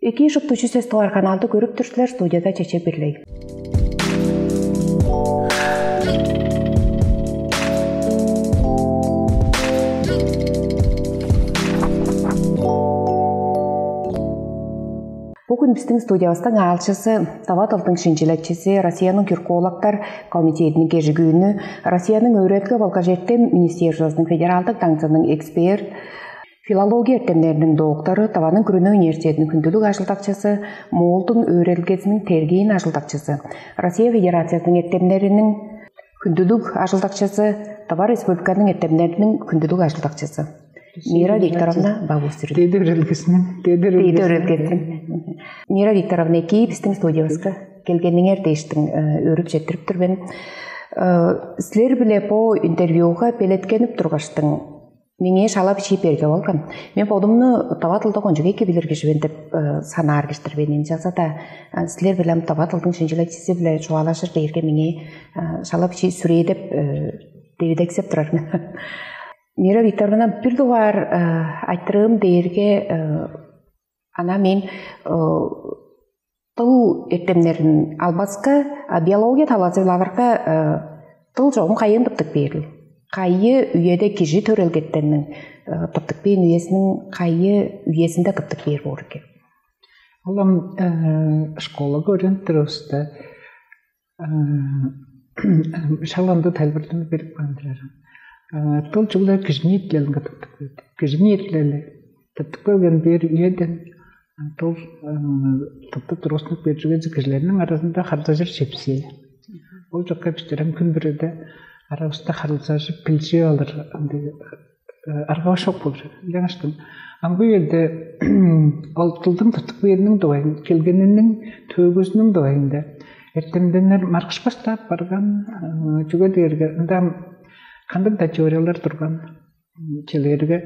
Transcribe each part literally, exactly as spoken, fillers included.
Экии, шупту чүс эс дугаар каналды көрүп тур силер, студияда Чече Бирлей. Бүгүн бистиң студиявыстың аалчызы, тыва дылдың шинчилекчизи, Россияның тюркологтар комитединиң кежигүүнү, Россияның өөредилге болгаш эртем министерствозунуң федералдык даңзының эксперт, филология эртемнериниң доктору, Тываның күрүне университединиң хүндүлүг ажылдакчызы, Моолдуң өөредилгезиниң тергиин ажылдакчызы, Россия Федерациязының эртемнериниң хүндүлүг ажылдакчызы, Тыва Республиканың эртемнериниң хүндүлүг ажылдакчызы Мира Викторовна Бавустрин. Деди өрелгесинин, деди Деди өрелгесинин. Мира Викторовна, экии бистиң студиявыска келгениңер дээштиң, э, өөрүп четтирип тур мен. Э, силер-биле бо интервьюга белеткенип тургаштың, меңээ шала бичии берге болган. Мен бодумну тыва дылда кончуг эки билир кижи мен деп, э, санаар кижи-дир мен. Ынчалза-даа, э, силер-биле ам тыва дылдың шинчилекчизи-биле чугаалажыр дээрге меңээ, э, шала бичии сүрээдеп, э, девидексеп турар мен. Мира Викторовна, бир дугаар, э, айтырыым дээрге, э, ана мен, э, дыл эртемнерин албаска, а, биология талазы-биле алырга, э, дыл чогум кайыын тыптып бээрил? Кайы үеде кижи төрелгеттенниң, э, тыптып бээн үезиниң кайы үезинде тыптып бээр боор экен? Ол ам, э, школага өөренип турувуста, э, шак ындыг тайылбырларны берип каан турар. Э, дыл чүгле кижиниң ниитилелинге тыптып келди. Кижиниң ниитилели тыптып келген бээр үеден, э, дыл, э, тыптып тургустунуп бээр, чүге дизе кижилерниң аразында харылзажыр чепсээ. Ол чокка бистер ам хүн бүрүде аравыста харылзажып, билчип алыр ындыг, э, аргавыс чок болур. Ынчангаштың амгы үеде ол дылдың тыптып кээриниң дугайын, келгениниң төөгүзүнүң дугайында эртемденнер маргышпастап барган, э, чүге дээрге ында ам кандыг-даа теориялар турган, м, чижээлээрге,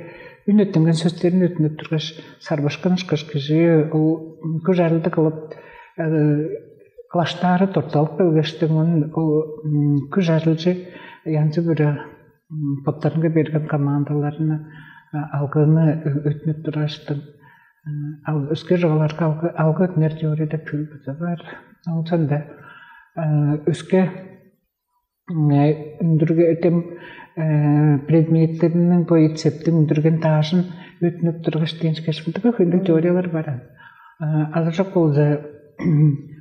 үн өттүнген сөстерин өттүнүп тургаш, сарбашкын ышкаш кижи ол, м, күш-ажылды кылып, э, кылаштаары дорталып келгештиң, оон ол, м, күш-ажылчы янзы-бүрү, м, боттарынга берген командаларны, а, алгыны, э, өттүнүп тургаштың, м, ал өске чугааларга алгы, алгы өттүнер теория деп чүүл база бар. Ынчан-даа, э, өске, м, э, үндүрген, э, предметтерниң, бо эт-септиң үндүрген даажын өттүнүп тургаш, дээш, кешпилдиги хөйлүг теориялар бар. Э, азы чок болза,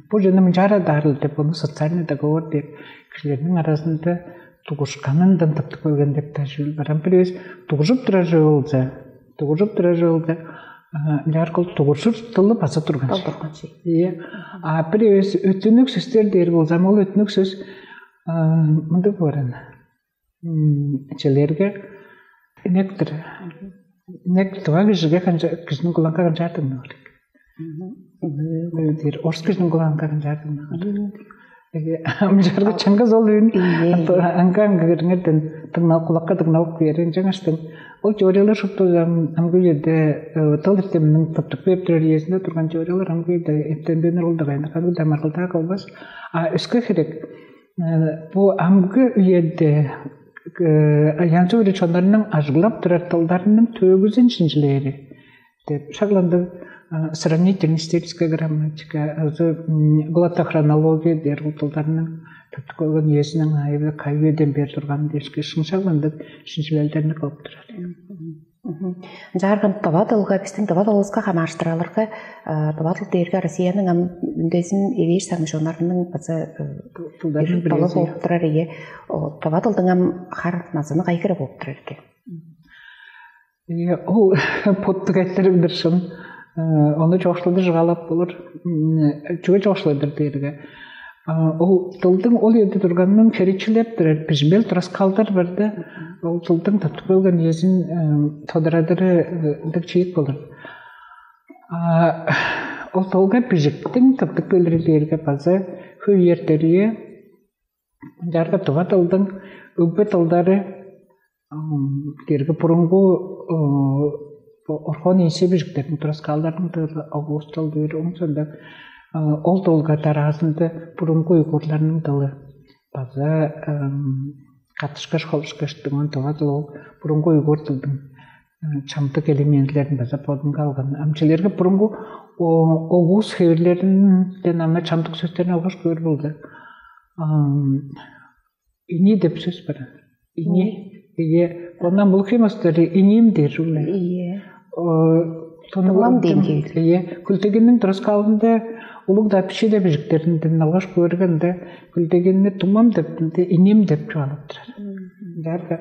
бо чүвени мынчаар адаарыл деп, ону социальный договор деп, кижилерниң аразында дугурушканындан тыптып келген деп-даа чүүл бар. Ам бир эвес дугуржуп турар чүве болза, дугуржуп турар чүве болза, а, ынчаарга ол дугуржур дылы база турган чүве. Ол турган чүве. Ийе. А бир эвес өттүнүг сөстер дээр болза, ам ол өттүнүг сөс, а, мындыг боор аан. М, чижээлээрге, инек-тир. Инек тыва кижиге канча-, кижиниң кулаанга канчаар дыңнаар? Мгм. Мгм. Дээр, орус кижиниң кулаанга канчаар дыңнаар? Мгм. Э, ам чаргы чаңгыс ол үн. Ийе, ийе. Аңгы-аңгы кириңерден дыңнал-, кулакка дыңналып кээр. Ынчангаштың ол теориялар шупту ам, амгы үеде, э, дыл эртеминиң тыптып кээп турар үезинде турган теориялар амгы үеде эртемденнер ол дугайында кандыг-даа маргылдаа кылбас. А өске херек, э, бо амгы үеде, э, янзы-бүрү чоннарның ажыглап турар дылдарының төөгүзүн шинчилээри деп шак ындыг, а, сравнительно-историческая грамматика, азы, м, глоттохронология дээр, ол дылдарның тыптып келген үезиниң аайы-биле кайы үеден бээр турганын дээш, шак ындыг шинчилелдерни кылып турар. Мгм. Ынчаарга тыва дылга, бистиң тыва дылывыска хамаарыштыр алырга, а, тыва дыл дээрге Россияның ам үндезин эвээш саңны чоннарының база, э, дылдарының бир дылы бирээзи болуп турар, ийе. О, тыва дылдың ам хар назыны кайы хире болуп турар экен? Ийе, ол боттуг айтырыг-дыр шын. Э, ону чоокшулады чугаалап болур. М, чүге чоокшулады дээрге, а, ол дылдың ол үеде турганын херечилеп турар, бижимел тураскаалдар бар-даа. Ол дылдың тыптып келген үезин, э, тодарадыры, э, ындыг чиик болур. А, ол дылга бижиктиң тыптып келири дээрге база хөй үе эртер үе. Ынчаарга тыва дылдың өгбе дылдары, ам, дээрге бурунгу, э, бо орхон-иисей бижиктериниң тураскаалдарының дылы, овуус дыл дээр, ооң соонда, э, ол дылга дараазында бурунгу уйгурларның дылы база, эм, каттышкаш, холушкаш, дыңан тыва дыл ол бурунгу уйгур дылдың, э, чамдык элементилерин база бодунга алган. Ам чижээлээрге, бурунгу О, огус хевирлеринден ана чамдык сөстерин алгаш көөр болду. Ам, ини деп сөс бар. Ини. Ие. Ондан булхимостары иним дээр уле. Ие. Тонугам деңгейл. Ие. Күлтегинниң тураскаалында улуг да пиши де бижиктеринден алгаш көөргенде күлтегинни тумам деп, иним деп чугаалап турар. Дээрге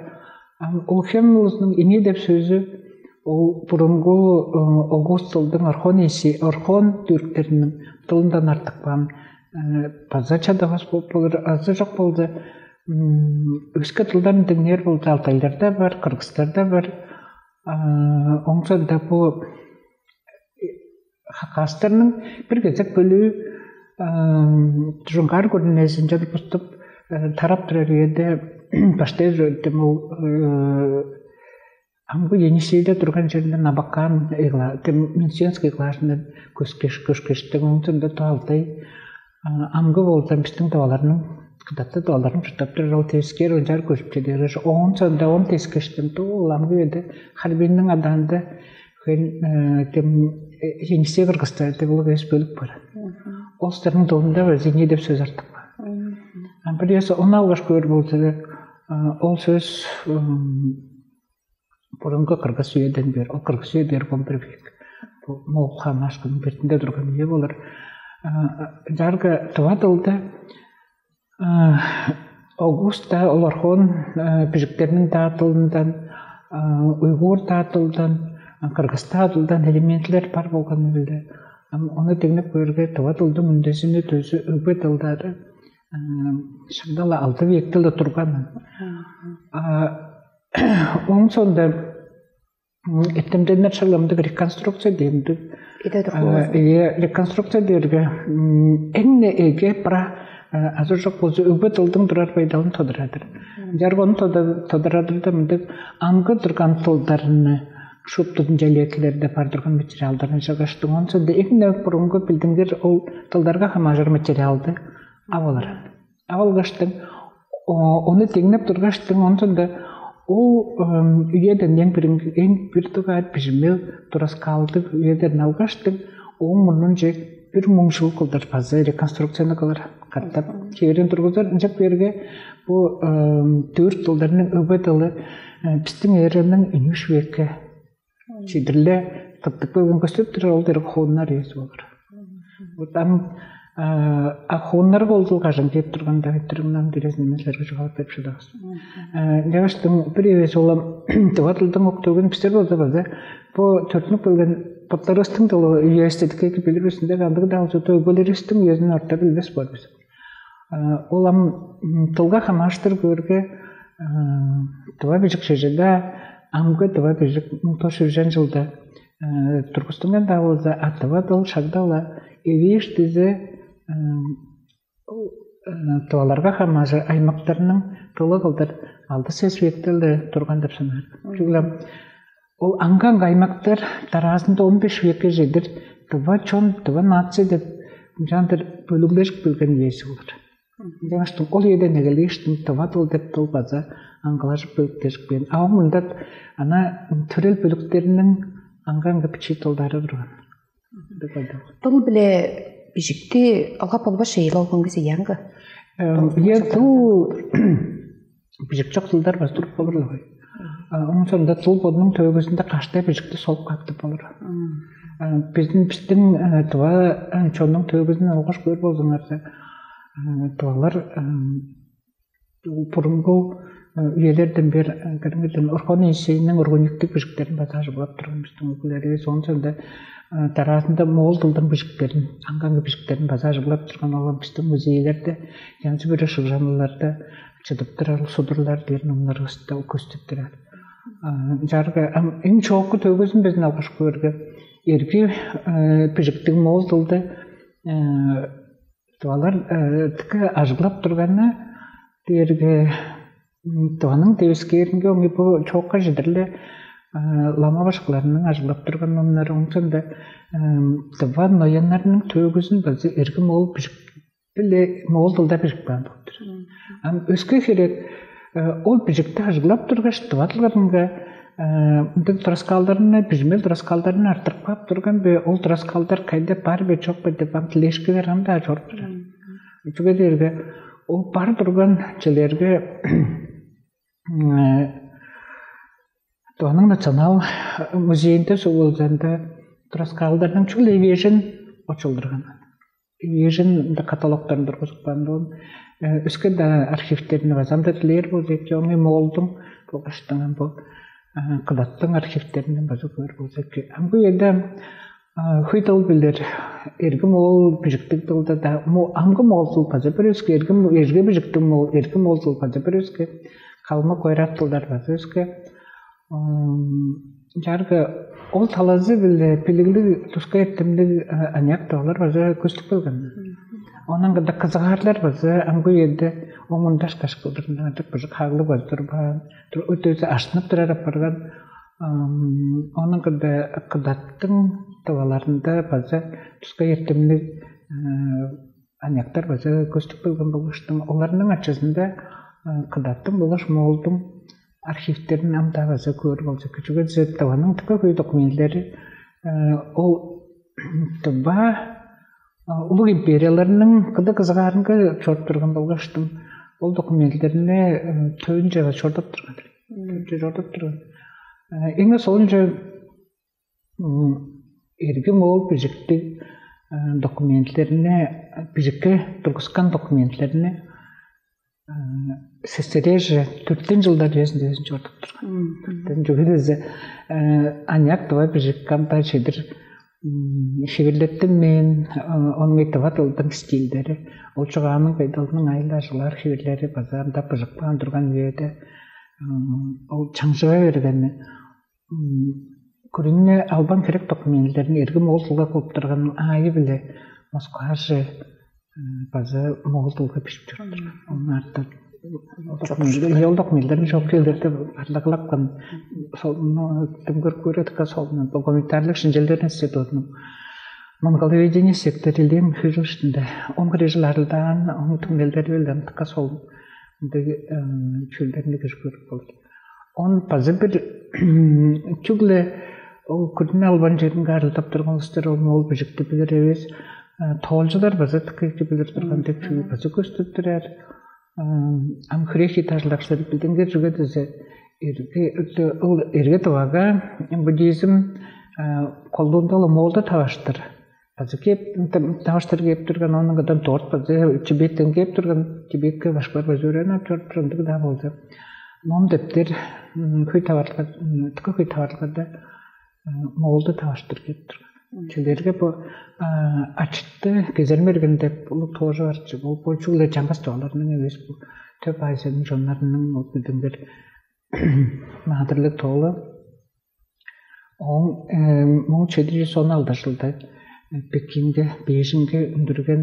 улхем улузунуң ини деп сөзү ол бурунку огустулдуң орхон эси, орхон түрктериниң тылындан артык баан база чадавас болуп болур, азы жок болду. Өске тылдан деңнээр болду, алтайларда бар, кыргыздарда бар. Оңзонда бу хакастарның бир кезек бөлүү Жуңгар көрүнмезин жадып уступ тарап турар үеде баштайыр дем ол амгы Енисейде турган жеринде Набакан Мюнхенский глажынан көскеш көшкештиг оңзонда тоалдай амгы болдан биздин тооларның кыдатты тооларын чурттап турар ол тескер ончаар көшүп чедер оон соонда он тескештен туу ол амгы эде Харбинниң адаанда кем Енисей кыргыздар деп улуг эс бөлүк бар. Ол сырдың дылында бар зини деп сөз артык бар. Бир эс ону алгаш көөр болза ол сөз бурунку кыргыз үеден бери ол кыргыз үе бери он бир век. Бу могул хаанашкының бертинде турган үе болар. Жарга тыва дылда Огуста олархон бижиктерниң даатылындан, уйгуур даатылдан, кыргыз даатылдан элементлер бар болган эле. Ону деңнеп көөрге тыва дылдың үндезини дөзү өгбе дылдары шагдала алды вектиле турган. Оң сонда эртемденнер шыгламдыг реконструкция диэмдиг. Иде турган. Э, реконструкция дээрге эң-не эге бра азы жок болза өгбе дылдың турар байдалын тодурадыр. Жаргону тодурадырда мындыг аңгы турган тылдарны шуптудун диалектилерде бар турган материалдарын жыгыштың. Онсо да эң-не бурунгу билдингер ол тылдарга хамаажыр материалды ап алыр. Ап алгаштың, ону деңнеп тургаштың, онтунда ол үеден эң бир эң бир дугаар бижимел тураскаалдыг үеден алгаштың, ооң мурнунче бир муң жыл кылдыр база реконструкцияны кылыр катап кээрин тургузар ынчап берге бу төрт дылдарның өбө дылы биздин эраның үч векке чидирле тыптып келген көстүп тур ол дери хууннар үези болур. Вот ам а хууннар болду кажан кээп турганда айтырымнан бирезин мен силерге жогалап берип шыдавас. Жагыштың бир эвес улам дыва дылдың октугун бистер болду база бу төртүнүк келген боттарыстың дылы университетке билир үстүнде кандыг да алчута өгбелеристиң үезин орта билбес болбус. Ол ам тылга хамааштыр көөрге дыва бижик шежеде амгы дыва бижик муң тош үжен жылда тургустунган да болза а дыва дыл шагдала эвээш дизе тываларга хамаажыр аймактарның тылы кылдыр алды сес вектелде турган деп санаар. Чүгле ол аңган аймактар дараазында он беш векке чедир дыва чон, дыва нация деп ынчаандыр бөлүглежип келген үези болур. Ынчангаш ол үеден эгелээштиң дыва дыл деп дыл база аңгылажып бөлүктежип кээн. А мында ана төрел бөлүктериниң аңган бичии дылдары турган. Дыл биле бижикти алгап болбас шейл алган кизи яңгы. Ие дуу бижик чок дылдар база туруп болур. Оң соонда дыл бодунуң төөгүзүндө каштай бижикти солуп каптып болур. Биздин биздин дыва чоннуң төөгүзүн алгаш көөр болзуңарза, дывалар бурунгу үелерден бери кыргыдын Орхон Енисейниң органиктик бижиктерин база ажыглап турган биздин өкүлдерибиз. Оон соонда дараазында моол дылдың бижиктерин, аңгаңы бижиктерин база ажыглап турган ол биздин музейлерде янзы бир шыгжаныларда чыдып турар судурлар дээр номнарывыста көстүп турар. Жарга эң чоокку төгүзүн безин алгаш көөрге эрги бижиктиг моол дылды Дывалар тыка ажыглап турганы дээрге дываның девискээринге оңи бу чоокка чедирле лама башкыларының ажыглап турган номнары ончон да дыва нояннарның төөгүзүн база эргим ол бижик биле моол дылда бижип каан болуптур. Ам өске херек ол бижикти ажыглап тургаш дывадыларынга Мындыг тураскаалдарны, бижимел тураскаалдарын артырып каап турган бе, ол тураскаалдар кайда бар бе, чок бе деп ам дилээшкилер ам-даа чоруп турар. Чүге дээрге ол бар турган черлерге Тываның национал музейинде, суг болзанда, тураскаалдарның чүгле эвиэжин очулдурган. Эвиэжин ында каталогтарын тургузупкан. Оон өске-даа архивтерни база ам-даа дилээр болза эки, ону Моолдуң болгаштыңан бо Кыдаттың архивтеринден база көөр болза эки. Амгы үеде хөй дыл билир, эргим ол бижиктиг дылда-даа, амгы моол дыл база бир өске, эргим эрге бижиктиг моол, эргим ол дыл база бир өске, калмык, ойрат дылдар база өске. Чаргы ол талазы-биле билиглиг, тускай эртемниг аныяк тывалар база көстүп келген. Онан кыда кызыгаарлар база амгы үеде оңундаш каш кылдырындан артык быжык хаглыг база турбаан, өтөөзү аштынып турар апарган. Ону кыда кыдаттың тываларында база тускай эртемниг аныяктар база көстүп келген болгаштың, оларның ачызында кыдаттың болгаш моолдуң архивтерин ам-даа база көөр болза, күчүгел тываның тыка хөй документилери ол тыва улуг империяларның кыда кызыгаарынга чоруп турган болгаштың, ол документилерни төөнче чорудуп турган. Төөнче чорудуп турган. Эң солунче эргим ол бижиктиг документилерни, бижикке тургускан документилерни сестереже төрттен чылдар үезинде өзүн чорудуп турган. Төрттен чүге дээзе аныяк тыва бижик кам-даа чедир хевирлеттинмээн, ону тыва дылдың стильдери, ол чугааның байдалының айыл-ажылаар хевирлери база ында быжыкпаан турган үеде ол чаңчыга бергени. Күрүне албан херек документилерин эргим ол дылга кылып турган аайы-биле Москваже база моол дылга бижип чоруур. Ону артта ол документилерин чок келдерде барлаглапкан, солну дүңгүр көрөдүкка солну гуманитарлык шинчилдер институтунуң монголоведение сектору Ильин Михайловичинде он хире чыл арылдаан, ону түңнелдери билден тыка сол ындыг чүүлдерни кижи көрүп болду. Он база бир чүгле ол күрүне албан черинге арылдап турган улустар ол моол бижикти билир эвес, тоолчулар база тыка эки билир турган деп чүве база көстүп турар. Ам хүрээхи тажылаксыр билдингер чүге дизе, эрге ол эрге дывага буддизм колдуунда ол моолда таваштыр база кээп, таваштыр кээп турган, оон ынгадан дорт база Тибеттен кээп турган, Тибетке башкылар база өөренип ап чоруп турган ындыг-даа болза, ном дептер хөй таварылга, тыка хөй таварылгада моолда таваштыр кээп турган. Чилерге бо ачыты кезер мерген деп улуг тоожу бар чыгыл, бо чүгле чаңгыс тооларның эвес, бу төп Азияның чоннарының ол билдингер маадырлыг тоолу. Ооң муң чеди чүс он алды чылда Пекинге, Бээжинге үндүрген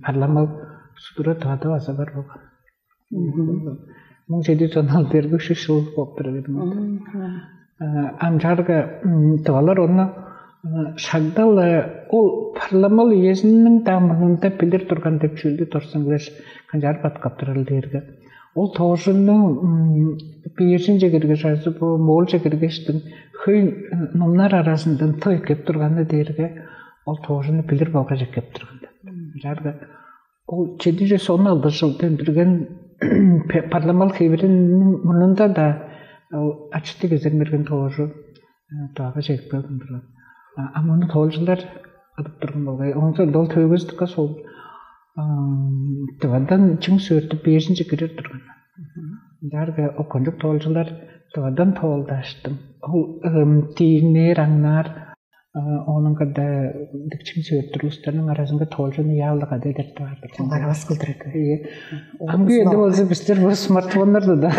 парламал судура тывада база бар болган. Муң чеди чүс он алды эрги үш чыл болуп тура берген. Ам чаарга тывалар ону шагдал ол парламал үезиниң-даа мурнунда билир турган деп чүүлдү дорзуңгаш, канчаар баткап турар дээрге, ол тоожунуң Бээжинче киргеш, азы бо Моолче киргештиң хөй номнар аразындан тып эккеп турганы дээрге, ол тоожуну билир болгаш эккеп турган деп. Чаарга ол чеди чүс он алды чылда үндүрген парламал хевириниң мурнунда-даа ол ачыты кезер мерген тоожу Дагы чедип келдим турган. А муну тоолчулар кылып турган болгай. Оңза ол төөгүстүкке сол дывадан чиң сөөртүп бээринче кирер турган. Даарга окончук тоолчулар дывадан тоолдааштым. Ол тииңнээр аңнаар оонуң када дикчиң сөөртүр улустарның аразынга тоолчуну яалдык ада эдертип аар-дыр. Барабас кылдыр эки. Амгы эди болза бистер бо смартфоннарда да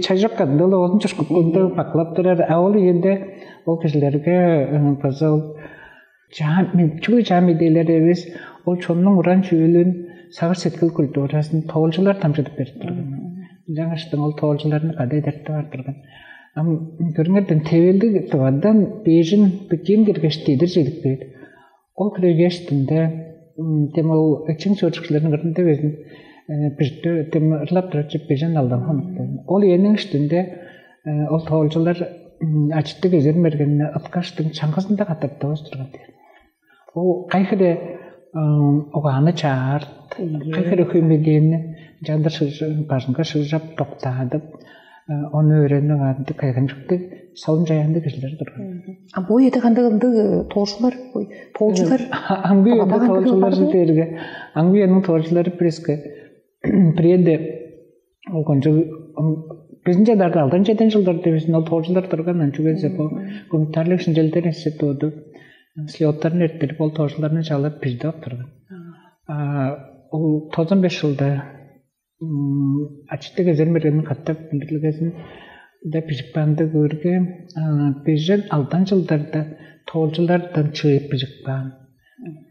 чажык кадында ол оон чушкуткунда баклап турар. А ол ийгенде ол кижилерге база ол чүгле чаа медээлер эвес, ол чоннуң уран чүүлүн, сагыш сеткил культурасын тоолчулар дамчыдып берип турган. Ынчангаштың ол тоолчуларны кады эдертип артырган. Ам көрүңерден тевелдиг дывадан бежин биккиин киргеш дедир чедип кээр. Ол киргештинде дем ол чиң сөөрчүкчүлерниң кырында безин Бирде тем ырлап турачы бежен алдан хонуктан. Ол эниң иштинде ол тоолчулар ачыттыг эзер мергенни ыткаштың чаңгызында катаптавас турган дээр. Ол кайхыре угааны чаарт, кайхыре хөмедиэнни жандыр бажынга шыгжап доктаадып, ону өөренип андыг кайгынчыктыг салым чаяанныг кижилер турган. А бо эде кандай ындыг тоолчулар, тоолчулар амгы эде тоолчулар дээрге, амгы эниң тоолчулары биреске бирээде ол кончуг бизинче дагы алдан чеден жылдар дивизин ол тоолчулар турган, чүгезе бо гуманитарлык шинчилдер институду слеттарын эртирип, ол тоолчуларны чалып бирде оттурган. Ол тозон беш жылда ачыттыг эзер мергенин катап үндүрлүгезинде бижип каанды көөрге, бежен алдан жылдарда тоолчулардан чыып бижип каан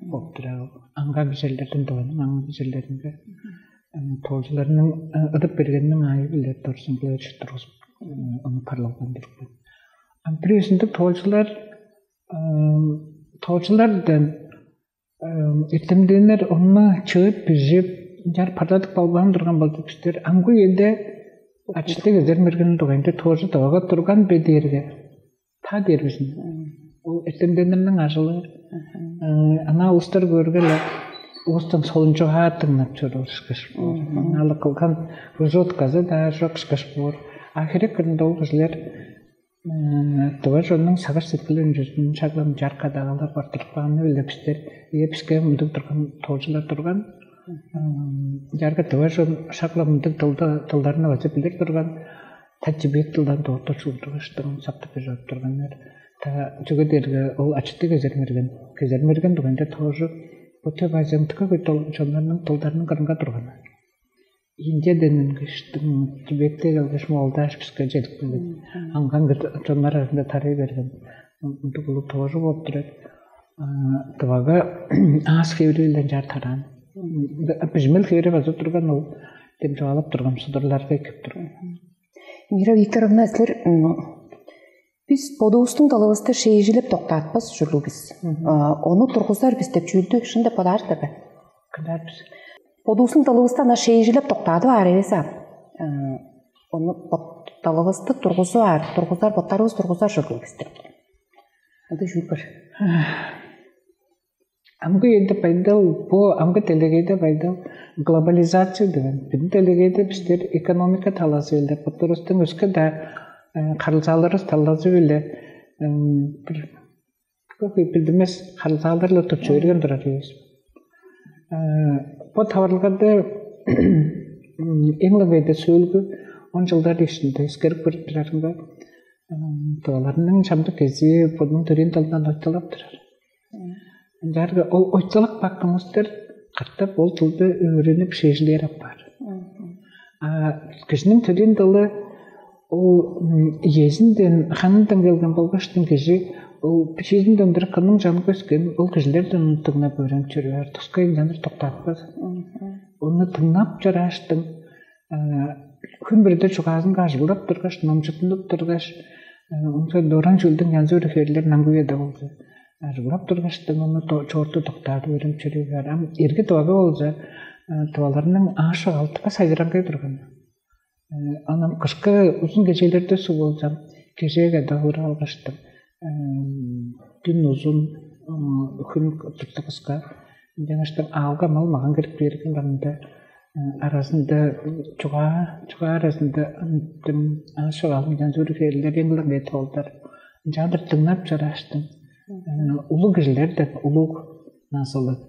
болуп турар. Аңган бижерлерден, дываның аңган бижерлеринге тоолчуларның ыдып бергенниң аайы-биле дорзуңгулай чыттыргызып ону парлалган турган. Бир өзүндүг тоолчулар тоолчулардан эртемденнер онну чыып бижип, ынчаар парладып калбаан турган болду. Бистер амгы үеде ачыттыг эзер мергенин дугайында тоожу довага турган бе дээрге, та дээр бизин. Ол эртемденнерниң ажылы ана улустар көөрге-ле улустан солунчугаа дыңнап чоруур ышкаш боор. Аңаалык кылган уже отказы-даа чок ышкаш боор. А херек кырында ол кижилер Тыва чоннуң сагыш сеткил өнчүзүн шаглам чарка дагалап артырып кааны-биле бистер ие биске мындыг турган тоожулар турган. Чарга тыва чон шаглам мындыг тылды тылдарны база билир турган, тачы биек тылдан доотто чуурдугаштыгын сактып бижип турганнар. Та чүге дээрге ол ачыты кезермерген, кезермерген дугайында тоожу бо төп азиянтыка көтө чоннарның тылдарының кырынга турганнар. Индиядан үнгештиң, Тибеттен келгеш, Моолдааш биске чедип келген. Аңган чоннар арасында тарай берген. Ындыг улуг тоожу болуп турар. Тывага аас хевири-биле ынчаар тараан. Бижимел хевири база турган ол, дем чугаалап турган, судурларга экип турган. Мира Викторовна, силер бис бодувустуң дылывысты шейжилеп доктаатпас ужурлуг бис. Ону тургузар бис деп чүүлдү шын деп бодаар силер бе? Кыдар бис. Бодувустуң дылывысты ана шейжилеп доктаадып аар эвес аан. Ону бот дылывысты тургузуп аар, тургузар, боттарывыс тургузар ужурлуг бис деп. Ындыг чүүл бар. Амгы эде байдал, бо амгы делегейде байдал глобализация деген. Биздин делегейде бистер экономика талазы эле боттарыбыздан өске-даа харылзааларыбыз талазы-биле бир көк билдимес харылзаалар-ла тутчу берген турар ийис. Бо таварылгада эң-не беде сөөлгү он жылдар ишинде эскерип көрүп турарымга, тываларның чамдык кези бодунуң төрүн далдан ойталап турар. Ынчаарга ол ойталап баккан улустар катап ол тылды өөренип шежилээр апаар. А кижиниң төлүн дылы ол иезинден, ханындан келген болгаштың кижи ол бичиизинден бир кымның чанга өскен ол кижилерден ону дыңнап өөренип чоруур, тускай ынчаныр доктаатпас. Ону дыңнап чорааштың хүн бүрүде чугаазынга ажыглап тургаш, номчуттунуп тургаш, онча дораан чүүлдүң янзы-бүрү хевирлер наңгы үеде болду. Ажыглап тургаш, ону чоорту доктаадып өөренип чоруур. Ам эрги дывага болза, дываларның аашок алтыга сайгыраңгай турган. Анан кышкы узун кежээлерде суг болза, кежээге дагылыр алгаштым. Дүн узун, хүн тыртыгыска, ынчангаштың аалга мал-маган кирип кээрге ында аразында чугаа, чугаа аразында дым аашок алынчан чүрү хээлер эңлең эт болдар. Ынчаандыр дыңнап чорааштың. Улуг кижилер деп улуг назылыг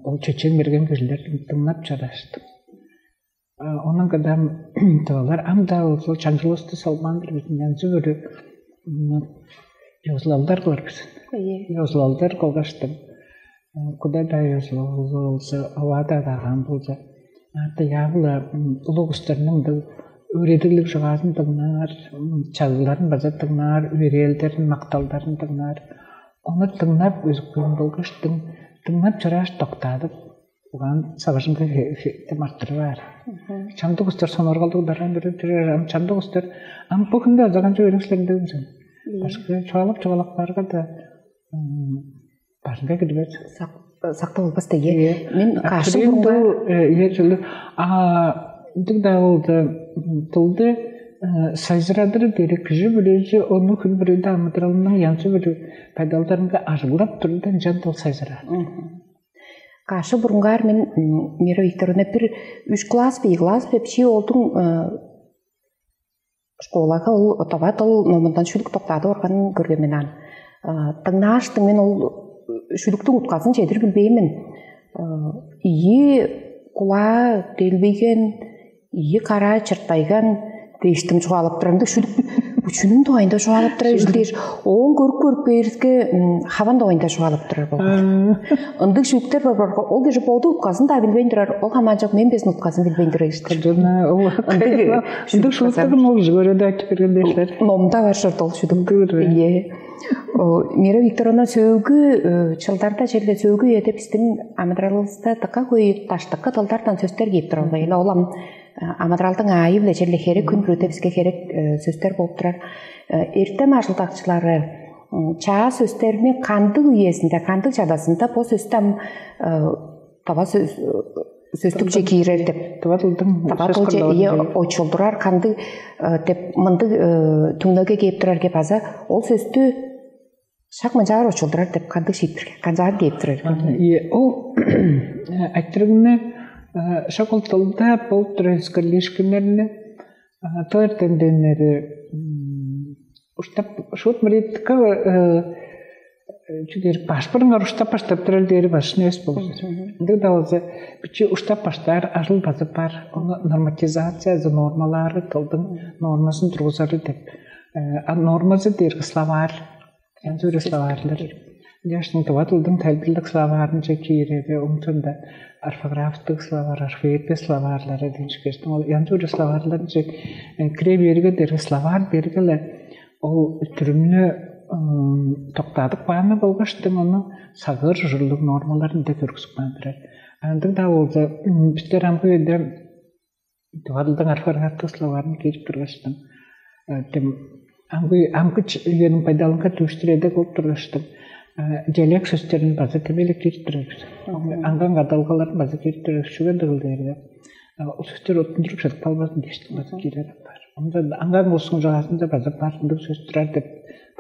ол чечен берген кижилер дыңнап чорааштың. Онун кыдам тывалар ам-даа болза чаңчылывысты салбаан-дыр бис, янзы-бүрү ёзулалдар кылыр бис. Ийе. Ёзулалдар кылгаштың. Куда-даа ёзулал болза, оваа-даа даган болза, аарта яавыла улуг устарның дыл өөредиглиг чугаазын дыңнаар, чагыгларын база дыңнаар, үөрээлдерин, макталдарын дыңнаар. Ону дыңнап өзүп көөм болгаш дыңнап чорааш доктаадып, угаан савыжынга хептеп арттырып аар. Чамдык устар соноргалдыг дараан берип турар, ам чамдык устар ам бу хүнде озаганчы өөрүнчүлеринде үнсүн. Башка чугаалап чугаалап баарга да бажынга кирбес. Сак сактып албас деге. Мен кашым бурунга. Ие жылы а ындыг-даа болду, тылды сайжырадыр дери кижи билежи ону хүн бүрүдө амыдыралының янчы бир байдалдарынга ажыглап турда ынчан тыл сайжыраар. Кашы бурунгаар мен Мира Викторовна бир үч класс бий класс бе бичии олдуң школага ол товат ол номундан шүлүк токтаадып органын көрген мен ан. Дыңнааштың мен ол шүлүктүң утказын чедир билбейн мен. Ийи кулаа делбейген, ийи караа чыртайган дээштиң чугаалап турар. Ындыг шүлүк үчүнүң дугайында чугаалап турар ижил дээш, оон көрүп көрүп бээриске хаван дугайында чугаалап турар болган. Ындыг шүлүктер бар бар. Ол кижи боду утказын да билбейн турар. Ол хамаан чок мен безин утказын билбейн турар ижил. Жана ол Ындыг ындыг шүлүктөрүн ол жибереде айтып берген дээшлер. Номда бар шорт ол шүлүк. Ие. Мира Викторовна сөөгү чылдарда черде сөөгү эде биздин амыдыралыбызда дыка хөй даштыкы тылдардан сөстер кээп турар. Ол ам амыдыралдың аайы-биле черле херек күн бүрүдө бизге херек сөстер болуп турар. Эртем ажылдакчылары чаа сөстерни кандыг үезинде, кандыг чадазында бо сөстү ам тава сөстүкче киирер деп. Тыва тылдың Тава сөс тылче кылдырып ийе очулдурар кандыг деп мындыг түңнөге кээп турар кеп аза ол сөстү шак мынчаар очулдурар деп кандыг шиитпирге канчаар кээп турар. Ие, ол айтырыгны шак ол тылда болуп турар өскерлиишкиннерни тыл эртемденнери уштап шуут мырыттыкка чүдер башпырыңар уштап баштап турар дээри башын эс болур. Ындыг да болза бичи уштап баштаар ажыл базып бар. Ону норматизациязы нормалары тылдың нормасын тургузары деп. А нормазы дээрги словарь. Янзы-бүрү словарьлар. Дээштиң тыва тылдың тайылбырлык словарынче киирери, оңчунда орфографтык словарь, орфоэпия словарьлары дээшкештиң ол янзы-бүрү словарьларынче кире берге дээрге словарь берге-ле ол түрүмнү токтадып кааны болгаш дың ону сагыыр ужурлуг нормаларын да көргүзүп каан турар. Андыг-даа болза бистер амгы үеде тывадылдың архаргаттыг словарын кирип тургаштың тем амгы амгы үениң байдалынга дүүштүр эдек болуп тургаштың диалект сөстерин база темеле кирип турар. Аңган кадалгаларын база кирип турар. Шүген дыгыл дээрге сөстер оттундуруп чыдып калбасын дээштиң база киирер апаар. Онда аңган улустуң чугаазында база баардындыг сөс турар деп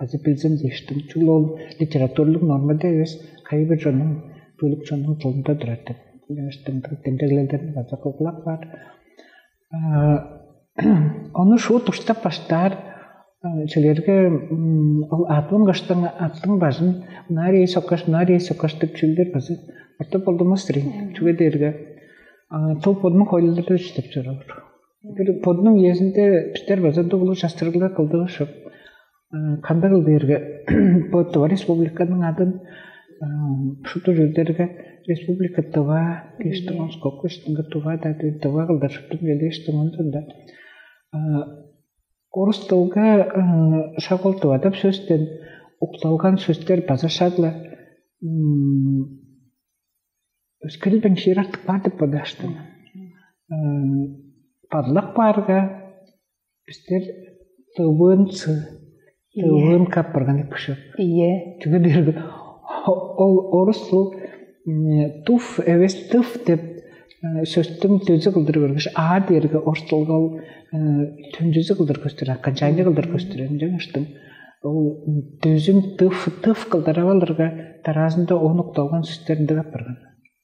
база билзин дээштиң. Чүгле ол литературлуг нормада эвес, кайы бир чоннуң бөлүк чоннуң тылында турар деп демдеглелдерин база кылгылап каар. Ону шуут уштап баштаар чүлерге ол аъдын кыштың аъттың бажын ынаар ээс оккаш ынаар ээс оккаш деп чүүлдер база орта болдумас дирейн. Чүге дээрге тыл бодунуң хойлулдары иштеп чоруур. Бир бодунуң үезинде бистер база дугулу частырыглар кылдыгышып, кандыгыл дээрге бо Тыва республиканың адын шупту чүүлдерге республика Тыва дээштиң, онскок иштинге Тыва да дээш Тыва кылдыр шупту белээштиң онзунда орус тылга шак ол Тыва деп сөстен укталган сөстер база шагла өскерилбейн шиир артык бар деп бодааштым. Бадылак баарга бистер тывынцы, тывын каппырган деп кышып. Ие. Түге дээрге ол орус ол туф эвес тыф деп сөстүң төзү кылдыр көргүш а дээрге орустулга ол түнчүзү кылдыр көстүр, окончание кылдыр көстүр эмчең ыштың. Ол төзүн тыф тыф кылдырап алырга тараазында оон укталган сөстеринде каппырган.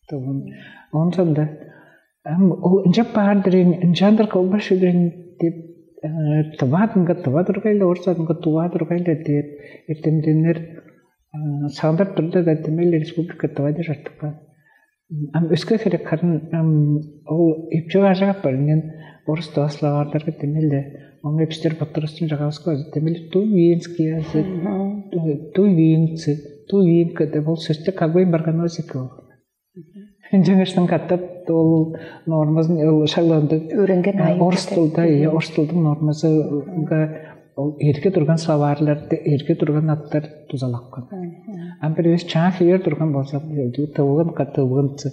Тывын. Онсонда ам ол ынчап баар дирейн, ынчаандыр кылбаш үлейн деп тываадынга тыва тургайле, орус адынга тува тургайле деп эртемденнер сагындырып турда да демел республика тыва деп артыпкан. Ам өске херек харын ам ол эпче ажыгап барынган орус тыва словарьларга демелде оң эпстер боттарыстын жагабыска демели тувинский язык, тувинцы, тувинка деп ол сөстү кагбайн барган озик ол. Ынчангыштан катап ол нормасын ол шагланды. Өөренген ай орус тылда, иә, орус тылдың нормасыга ол эрге турган словарьларды, эрге турган аттар тузалапкан. Ам бир эвес чаа хевер турган болса, тывыгын катывыгынчы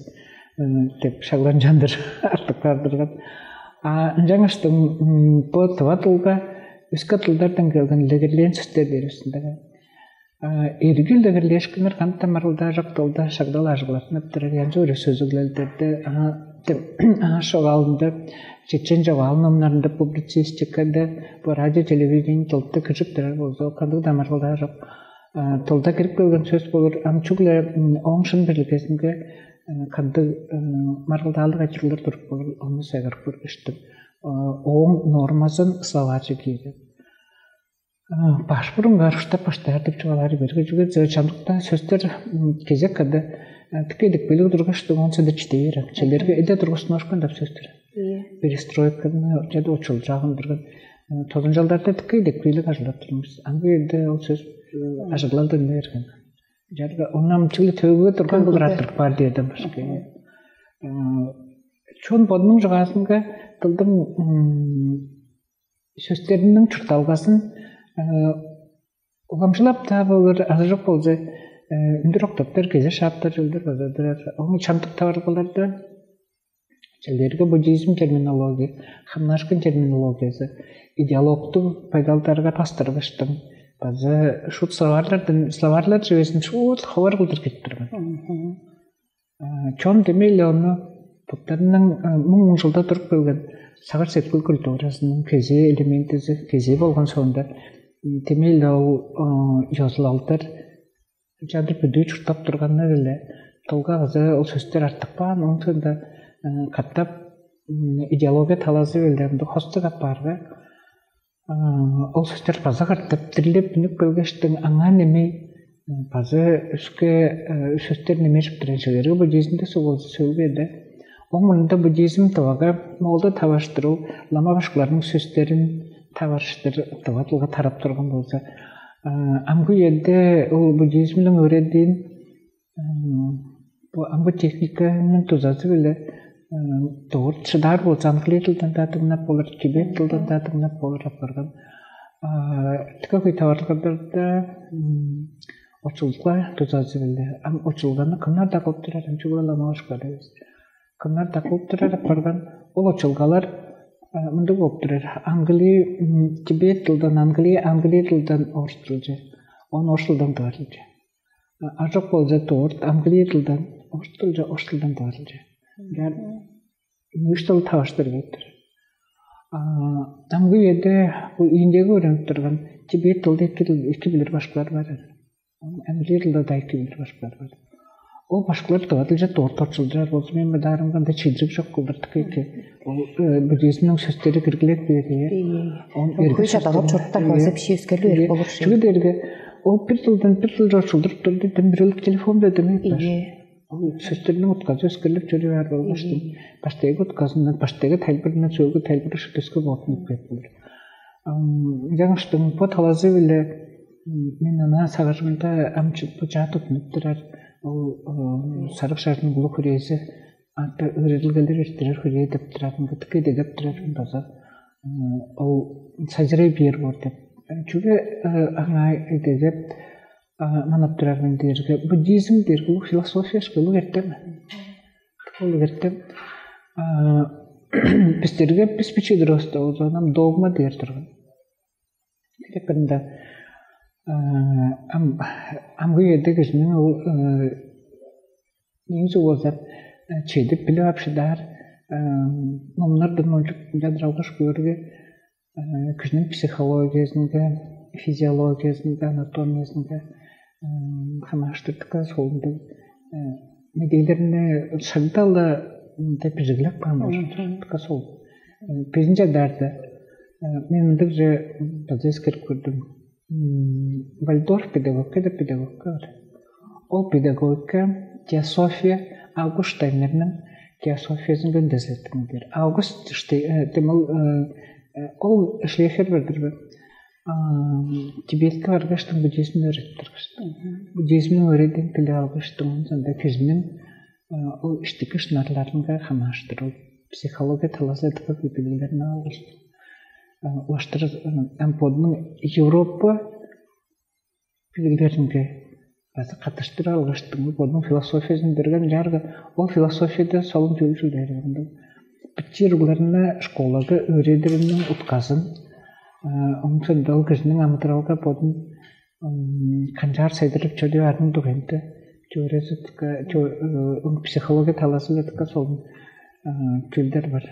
деп шагланчандыр артык бардырган. А ынчангыштан бо тыва тылга өске тылдардан келген легерлээн сөстер бересиндер. Эргил дегерлээшкиннер кандыг маргылдаа чок дылда шагдал ажыглаттынып турар, янзы-бүрү сөзүглелдерде, аңаа шогаалында, чечен чогаал номнарында, публицистикада, бо радио, телевидение дылда киржип турар болза, ол кандыг-даа маргылдаа чок дылда кирип келген сөс болур. Ам чүгле ооң шын бирлигезинге кандыг маргылдаалыг айтырыглар туруп болур, ону сайгарып көргүштүм. Ооң нормазын словарьже киирген. Баш бурунгаар уштап баштаар деп чугаалаар берге, чүге дээрге чамдыкта сөстер кезек када тиккей дикпелиг тургаш, оон соонда чиде бээр. Челерге эде тургустунуушкан деп сөстер. Перестройканы чеде очулчаагын турган тозунчалдарда тиккей дикпелиг ажылдап турмус. Ам бу жерде ол сөс ажыглалды берген. Жарга онам чүгле төөгүгө турган булар артык бар дээрден башка. Чон бодунуң чугаазынга дылдың сөстериниң чуртталгазын уламчылап-даа болур, азы чок болза үндүр октаптар, кезе шааптар чөлдер базадырар. Ону чамдык таварылгаларда чилерге буддизм терминология, хамнаашкын терминологиясы, идеологтуг байдалдарга тастырбыштым. База шут словарлардан, словарлар чүвезин шут ховар кылдыр кирип турган. Чон демейли ону буттарының муң жылда туруп келген сагыр сеткил культуразының кезээ элементизи, кезээ болгон соонда демейли ол ёзулалдар чадыр бүдүү чурттап турганнар-биле дылга кызы ол сөстер артып каан, оон соонда катап идеология талазы-биле мындыг хостуг апаарга, ол сөстер база кыртып, дирлеп үнүп келгештиң, аңаа немей база өске сөстер немежип турар чүве. Эрге буддизмде сугулза сөөлбеде. Оң мурнунда буддизм тывага, моолда таваштыр ол лама башкыларның сөстерин таваштыр тыва дылга тарап турган болза, амгы үеде ол буддизмниң өөредиин бо амгы техниканың дузазы-биле дорт шыдаар болза, англий дылдан-даа дыңнап болур, тибет дылдан-даа дыңнап болур апарган. Тыка хөй таварылгаларда очулга дузазы-биле. Ам очулганы кымнар-даа кылып турар, ам чүгле ламаашкар эвес. Кымнар-даа кылып турар апарган. Ол очулгалар мындыг болуп турар. Англий, тибет дылдан англий, англий дылдан орус дылче, оон орус дылдан тыва дылче. Ажок болза дорт англий дылдан орус дылче, орус дылдан тыва дылче. Яр мыштыл таваштыр кеттир. Амгы үеде бу Индияга өөренип турган тибет дылды эки дыл, эки билир башкылар бар. Англий дылда да эки билир башкылар бар. Ол башкылар тыва дылче дорт очулдурар болза, мен бадаарымга ында чидириг чок кылдырдык эки. Ол буддизмниң сөстери киргилеп бээр. Он эрге чадалап чоруптар болза, биши өскерлип болур. Чүге дээрге ол бир дылдан бир дылче очулдуруп турду, дем бир телефонда демей бар. Ол сөстерниң утказы өскерлип чоруур болгаш, баштайгы утказындан, баштайгы тайылбырындан сөөлгү тайылбыр шыдыскы болуп кеп болур. Жаңыштың бо талазы-биле мен ана сагыжымда ам бу чаа тутунуп турар, ол сарык шажының улуг хүрээзи, ата өөредилгелер эрттирер хүрээ деп турарын, кытык эдегеп турарын база ол сажырай бээр боор деп. Чүге аңаа эдегеп манап турармын дээрге, буддизм дээрге улуг философия, улуг эртем. Улуг эртем бистерге, бис бичии туруста оозунам догма дээр турган. Кырында ам амгы үеде кижиниң ол эң чугула чедип билип ап шыдаар номнардан ончук чадыралгаш көөрге, кижиниң психологиязынга, физиологиязынга, анатомиязынга хамааштырдыкка солунда медээлерни шагда-ла деп бижиглеп каан болчук. Дыка сол. Биринчи адаарда мен мындыгже база эскерип көрдүм. Вальдорф педагогика деп педагогика бар. Ол педагогика теософия, Август Штайнерниң теософиязынга үндезилеттингир. Август Штей-, э, демел, э, э, ол Шлейхер бар-дыр бе? Тибетке баргаштың буддизмни өөредип тургаштың. Буддизмниң өөредиин билип алгаштың, ооң соонда кижиниң ол иштики шынарларынга хамааштыр ол психология талазы дыка билиглерин алгаштың. Улаштыр ам бодунуң Европа билиглеринге база каттыштыр алгаштың, бодунуң философиязын берген чаарга, ол философияда солун чүүл чүл дээр ындыг. Бичии уругларны школага өөредириниң утказын, ооң соонда ол кижиниң амыдыралга бодун Канчаар седирип чоруй арын дугайында теориясы, психология талазы-биле солун чүүлдер бар.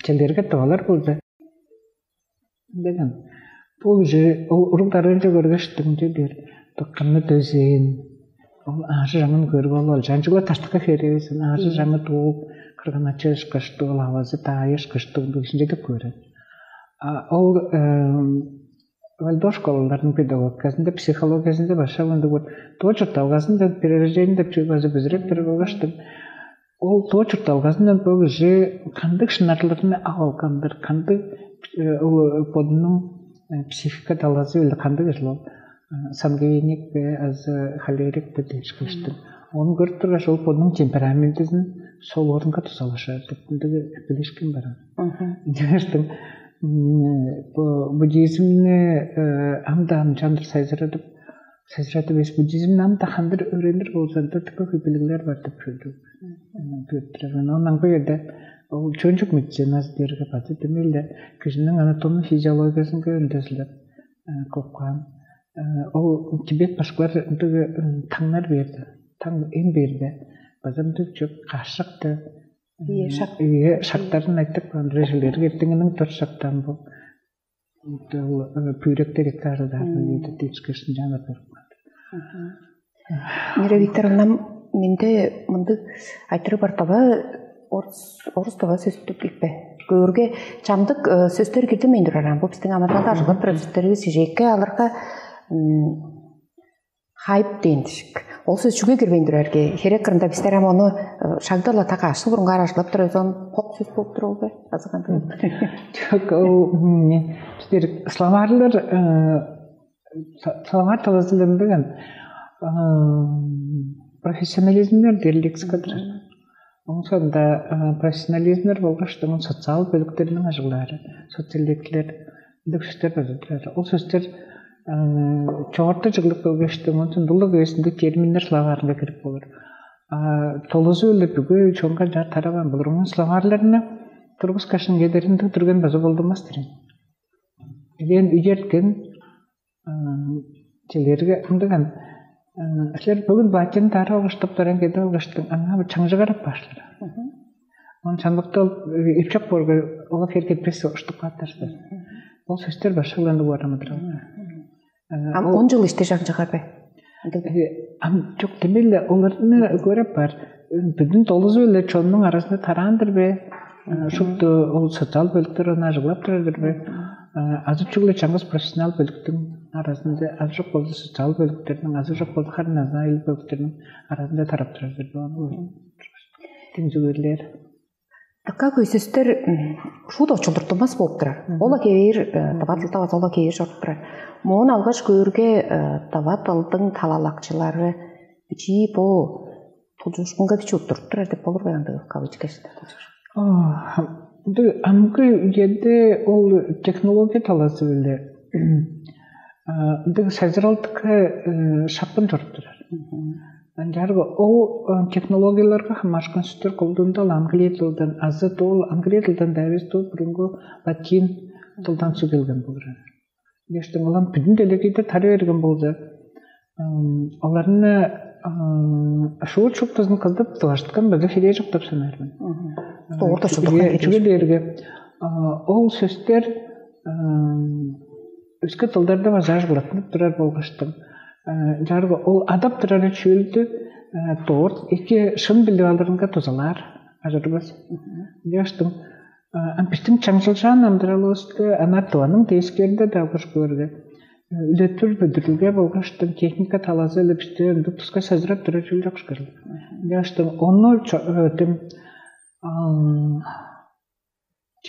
Чилерге тывалар болду. Деген. Бул уже ол уруг дарыынче көргөштүң дедир. Дыкканны дөзээн. Ол аажы жаңын көрүп алып, ол жанчыгла таштыкка херээзин, аажы жаңы дууп, кырган ача ышкаштыг, ол авазы даайы ышкаштыг, бөлүшүнче деп көрөт. А ол Вальдорф школаларының педагогиказында, психологиязында башка ындыг вот доо чуртталгазында перерождение деп чүве база бүзүреп берип алгаштым. Ол доо чуртталгазындан бо кижи кандыг шынарларны ап алган-дыр, кандыг ол бодунуң психика талазы биле кандыг ижил ол сангвиник бе азы холерик бе дээшкиштим. Ону көрүп тургаш, ол бодунуң темпераментизин сол орунга тузалашар деп ындыг билишкин баран. Дээштим бу буддизмни ам да ам чандыр сайзырадып, сайзырадып эс буддизмни ам да хандыр өөренир болза, ында тыка хөй билиглер бар деп чүве. Көрүп турар мен. Онан бу жерде ол чончук медицинасы дээрге база демелде кижиниң анатомия физиологиясынга өндөзүлеп кылып каан. Ол Тибет башкылар ындыг таңнар берди. Таң эм берди. База ындыг чөп кашыкты. Ие, шак. Ие, шактарын айтып каан. Режилерге эртеңинин төрт шактан бу. Ол пүүректер эки арыдаар үйдө дээшкешин жанып берип каан. Мира Викторовна, менде мындыг айтырыг бар дава, орус орус дава сөстүк иппе. Көөрге чамдык сөстөр кирдимейн турар. Бу биздин амадалда ажыглап турар сөстерибиз ижекке алырга хайп дээн дишик. Ол сөс чүге кирбейн турар ке? Херек кырында бистер ам ону шагдала так ашыл бурунгаар ажыглап турар, сон кок сөс болуп тур ол бе? Азы кандай? Чок, ол биздер словарьлар Салгар талазыландыган профессионализмнер дерликсикадыр. Оң соонда профессионализмнер болгаш дыңын социал бөлүктериниң ажыглаары, социалектилер, ындыг сөстер база турар. Ол сөстер чогорта чыглып келгештиң, онсун дулуг эвесинде терминнер словарынга кирип болур. А толузу эле бүгү чонга жа тараван болур. Оң словарларны тургускашын кедеринде турген база болдумас дирен. Элен үерткен Чилерге ындыган силер бүгүн баатчыны дары алгыштып туран кеде алгыштың, аңаа чаңчыгарап баашлар. Он чамдыкта ол эпчок боорга, ола хер кетпес уштуп кааттар силер. Ол сөстер башкаланып угарамыдыр. Ам он жыл иште чаңчыгар бе? Ам чок демеле оларны көрүп бар. Бүдүн долузу эле чоннуң арасында тараандыр бе? Шупту ол социал бөлүктөр аны ажыглап турар-дыр бе? Азы чүгле чаңгыс профессионал бөлүктүң аразында, азы жок болза социал бөлүктөрдүң, азы жок болза харын азы айыл бөлүктөрүнүң аразында тарап турар-дыр бе? Тимзүгүрлер. Дыка көй сөстөр шуут очулдуртунмас болуп турар. Ол кевээр дывадылда ола кевээр чоруп турар. Моон алгаш көөрге дывадылдың талалакчылары бичии бо тулчуушкунга бичи уттуруп турар деп болур бе андыгы кавычка ичинде тулчуушкун? Ындыг амгы үеде ол технология талазы-биле ындыг сайзыралдыкка шапкын чоруп турар. Ынчаарга ол технологияларга хамаарышкан сөстөр колдуунда ол англий дылдан азы ол англий дылдан да эвес, ол бурунгу латин дылдан сүгелген болур. Дээштиң олар бүдүн делегейде тара берген болза, оларны шуут шуптузун кылдып дылашткан база херээ чок деп санаар мен. Догурда чудурган. Чүге дээрге ол сөстер өске дылдарда база ажыглаттынып турар болгаштың. Жарга ол адап турары чүүлдү доор эки шын билип алырынга дузалаар ажырбас. Дээштиң Ам бистиң чаңчылчаан амыдыралывысты ана тываның дээскээринде-даа алгаш көөрге, үлеттир бүдүрүлге болгаштың техника талазы-биле бисти ындыг туска созурап турар чүүл чок ышкажыл. Ынчаштың ону тим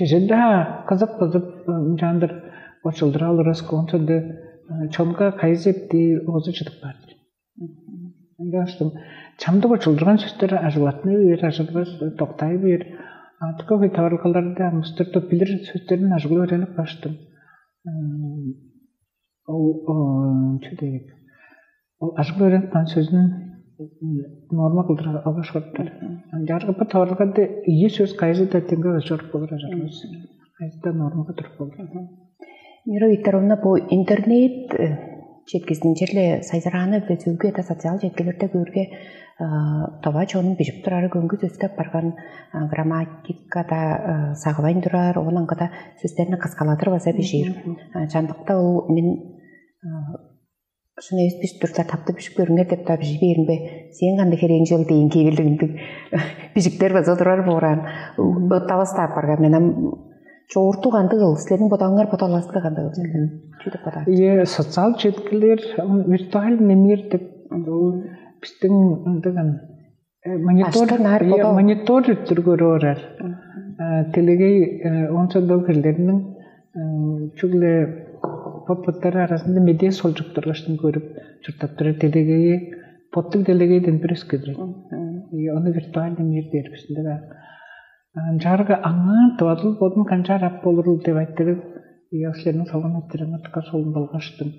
чеже-даа кызып-кызып ынчаандыр очулдура алырывыска, ончунда чонга кайызы эптии оозу чыдып баар. Ынчаштың чамдык очулдурган сөстер ажыглатыны бээр, ажырбас токтай бээр. Антыка хөй таварылгаларда мустуртуп билир сөстерин ажыглы өөренип баштым. Ол чү дейик? Ол ажыглы өөренип каан сөзүн норма кылдыр алгаш коруптар. Ынчаарга бу таварылгада ийи сөс кайызы да деңге чоруп болур ажырбас. Кайызы да нормага туруп болур. Мира Викторовна, бу интернет четкизин черле сайзырааны биле сөөлгү эта социал четкилерде көөрге, товаа чонун бижип турары көңгүс өскеп барган, грамматикада сагывайн турар, оон аңгыда сөстерни кыскаладыр база бижир. Чандыкта ол мен шын эвес бижип турда тапты бижип көрүңер деп да бижи бээримбе, сээң кандай херээң чыл дейин киевилдигиндиг бижиктер база турар боораан. Оттавас таап барган мен ам чоорту кандыгыл, силерниң бодооңар бодалаастылы кандыгыл чүдүп бодаар. Е, социал четкилер, виртуальный мир деп, ол биздин ындыгын монитор, монитор үттүр көрүп орар. Делегей онча дол кирлерниң чүгле бот-боттары аразында медиа солчуп тургаштын көрүп чурттап турар. Делегейи боттуг делегейден бир өскедир. Ону виртуальный мир дээр бисинде бар. Ынчаарга аңаа тывадыл бодун канчаар ап болурул деп айтырыг, ыясылерниң салган айтырыңы тыка солун болгаштым.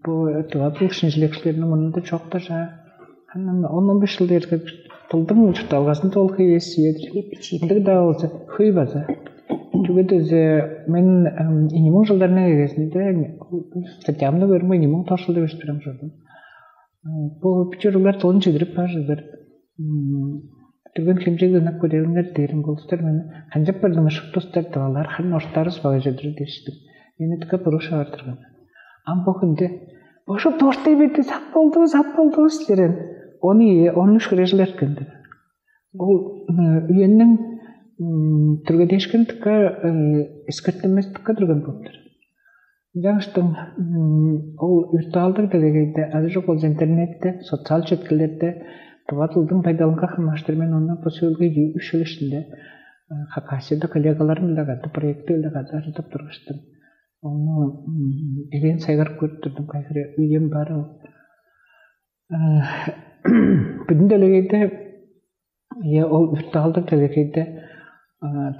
Бу тывадыл шинчилекчилериниң мурнунда чоктажа, он он беш чыл дээрге тылдың чуртталгазында ол хей эс сиедир. Ындыг-даа болза хөй база. Чүге дезе мен ийи муң жылдарның эгезинде статьямны көрүмге ийи муң тос чыл деп өстүрем чордум. Бу бичурулар тылын чедирип баар чыдар. Дүрген хемчег ынак көрээлиңер дээрин улустар мен канчап бардыңар шупту устар дывалар харын ортаарыс багай чедир дээштим. Мени дыка буруш авар турган. Ам бо хүнде бо шупту ортай берди, сат болдувус, сат болдувус дирен. Ону ие, ону шүрежил эрткенди. Ол үенниң түргедешкен дыка эскертемес дыка турган болуптур. Ынчангаштың ол виртуалдыг делегейде азы чок болза интернетте, социал четкилерде тыва дылдың байдалынга хамааштыр мен ону бо сөөлгү үш жыл ишинде Хакасияда коллегаларым-биле кады проекти-биле кады ажылдап тургаштым. Ону элээн сайгарып көрүп турдум, кайгыры үйем бар ол. Бүдүн делегейде Ийе, ол виртуалдыг делегейде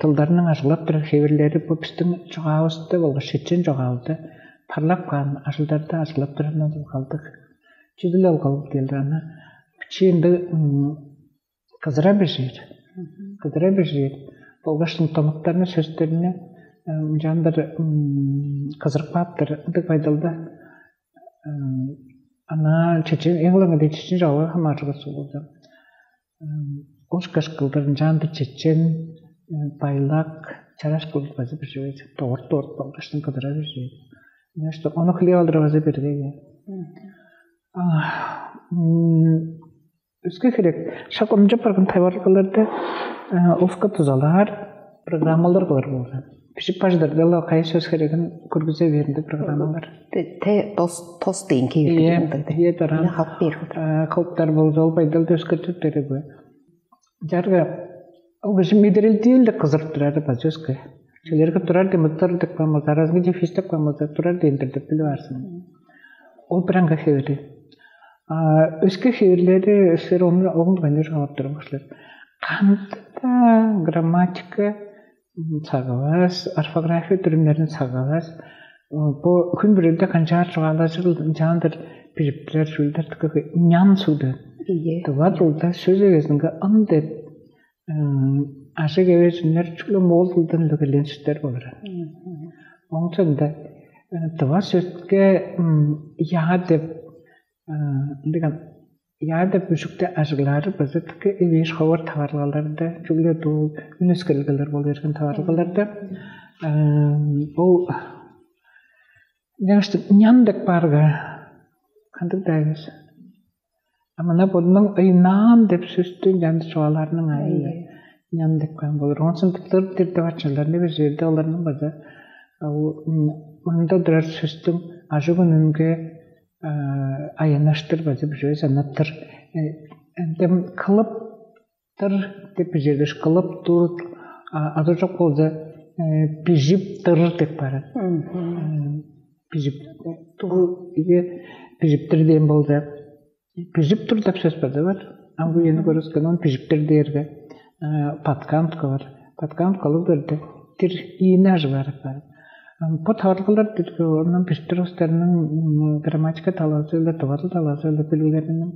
тылдарның ажыглап турар хевирлери бо биздин чугаавысты болгаш чечен чугаавды парлап каан ажылдарда ажыглап турарындан калдык. Чүдүл алгал диэлдир аны бичии ындыг кызыра бижир. Кызыра бижир. Болгаш томуктарны сөстерни ынчаандыр кызырып кааптар ындыг байдалда ана чечен эң ылаңгыдай чечен чогула хамааржыгыс болду. Ошкаш кылдыр ынчаанды чечен, байлак, чараш кылдыр база бир чүве дорт дорт болгаш кыдыра бир чүве. Что ону хлеб алдырып база берген. Өске херек шак онча барган таварылгаларда улуска дузалаар программалар кылыр болган. Бижип бажыдырдыла кайы сөс херегин көргүзе беринди программалар. Те тос тос дейин киирди. Ие, дараан халып бээр. Кылыптар болза ол байдалды өскөртүп береги. Жарга ол кижи медерелдиил деп кызырып турары база өске. Чөлерге турар деп мыттар деп каамаза, аразынга дефис деп каамаза, турар дендир деп билип аарсың. Ол бир аңга хевери. А өске хеверлери силер ону оон кайнар жогап турган кылар. Кандыда грамматика сагавас, орфография дүрүмнерин сагавас. Бу хүн бүрүлде канчаар чугаалажыр ынчаандыр билиптилер чүүлдер тыка нян сугда. Ие. Тыва дылда сөз эгезинге ын деп ажык эвес үннер чүгле моол дылдан үлегелээн сүстер болур. Оң соонда тыва сөске я деп ындыган я деп үжүктү ажыглаары база тыка эвээш ховар таварылгаларда чүгле дуу үн өскерилгелер болу берген таварылгаларда ол няңышты нян деп баарга кандыг-даа эвес. А мына бодунуң ыйнаан деп сөстү ынчан чугаалаарның аайы. Нян деп каан болур. Онсон тыптыр тирде бачылар не бир жерде оларның база мында турар сөстүң ажык үнүнге аяннаштыр база бир чүве санаттыр. Эндем кылыптыр деп бир жерде кылып тур, азы жок болза бижиптир деп барат. Бижип тур, бижиптир дээн болза бижип тур деп сөс база бар. Ам бу эни көрүскөн он бижиптир дээрге подкамка бар. Подкамка кылып берди. Тир ийини ажыгларып бар. Бу таварылгалар онун бижиптир устарының грамматика талаазы эле, тубадыл талаазы эле билгилеринин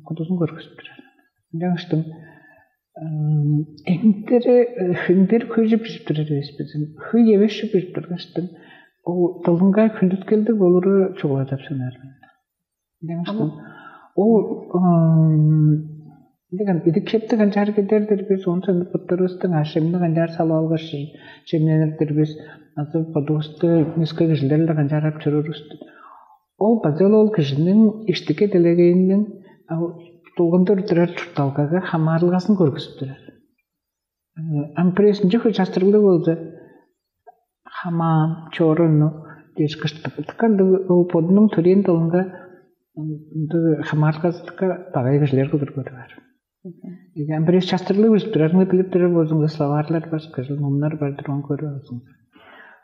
кудузун көргүзүп турар. Жаңыштым эңдери хүндер хөйжүп бижип турар эвес бизин. Хөй эвеш бижип тургаштың, ол дылынга хүндүткелдиг болуру чугула деп санаар мен. Ынчангаш ол деген идик-хепти канчаар кедер-дир бис, оон соонда буттарывыстың аъш-чемни канчаар салып алгаш, чемненир-дир бис, азы бодувусту өске кижилер-биле канчаар ап чоруурувусту. Ол база ол кижиниң иштики делегейиниң долгандыр турар чуртталгага хамаарылгазын көргүзүп турар. Ам бирээзинче хөй частырыглыг болза, хамаан, чоруну дээш кыштык. Ындыг ол бодунуң төрээн дылынга ындыг хамаарылгазы дыка багай кижилер кылдыр көрүп аар. Ам бирээзи частырыглыг билип турарыңны билип турар болзуңза, словарьлар бар, кыжыл номнар бар-дыр, ону көрүп алзың.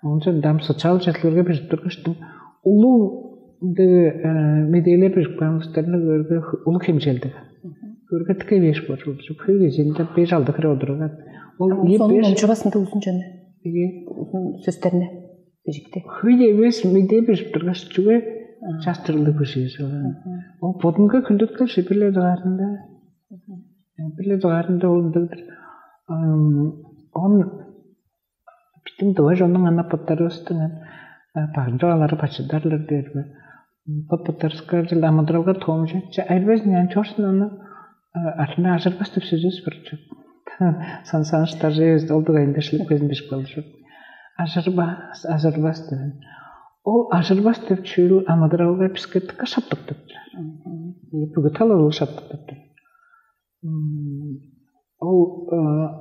Оон сондам социал четкилерге бижип тургаштың, улуг ындыг медээлер бижип каан улустарны көөрге улуг хемчээлдиг. Көөрге дыка эвээш болчу. Хөй кезиинде беш алды хире одурган. Ол Ам ие сонун беш номчугасында узун чаны. Ие Узун сөстерни бижикти. Хөй эвес медээ бижип тургаш, чүге частырылыг бижиир ол. Ол бодунга хүндүткел шибиле дугаарында. Биле дугаарында ол ындыгдыр. Он Биздиң дываш онуң ана боттарывыстың багынчы алары бачыдарлар дээр бе? Бот-боттарывыска чыл амыдыралга тоомчу че айбазын ян чорсун ону артында ажырбас деп сөзүбүс бар чүк. Сан саныштар эвес ол дугайында шилип безин бижип калышып. Ажырбас, ажырбас деген. Ол ажырбас деп чүүл амыдыралга биске дыка шаптык деп тур. Бүгү талалуу шаптык деп тур. Ол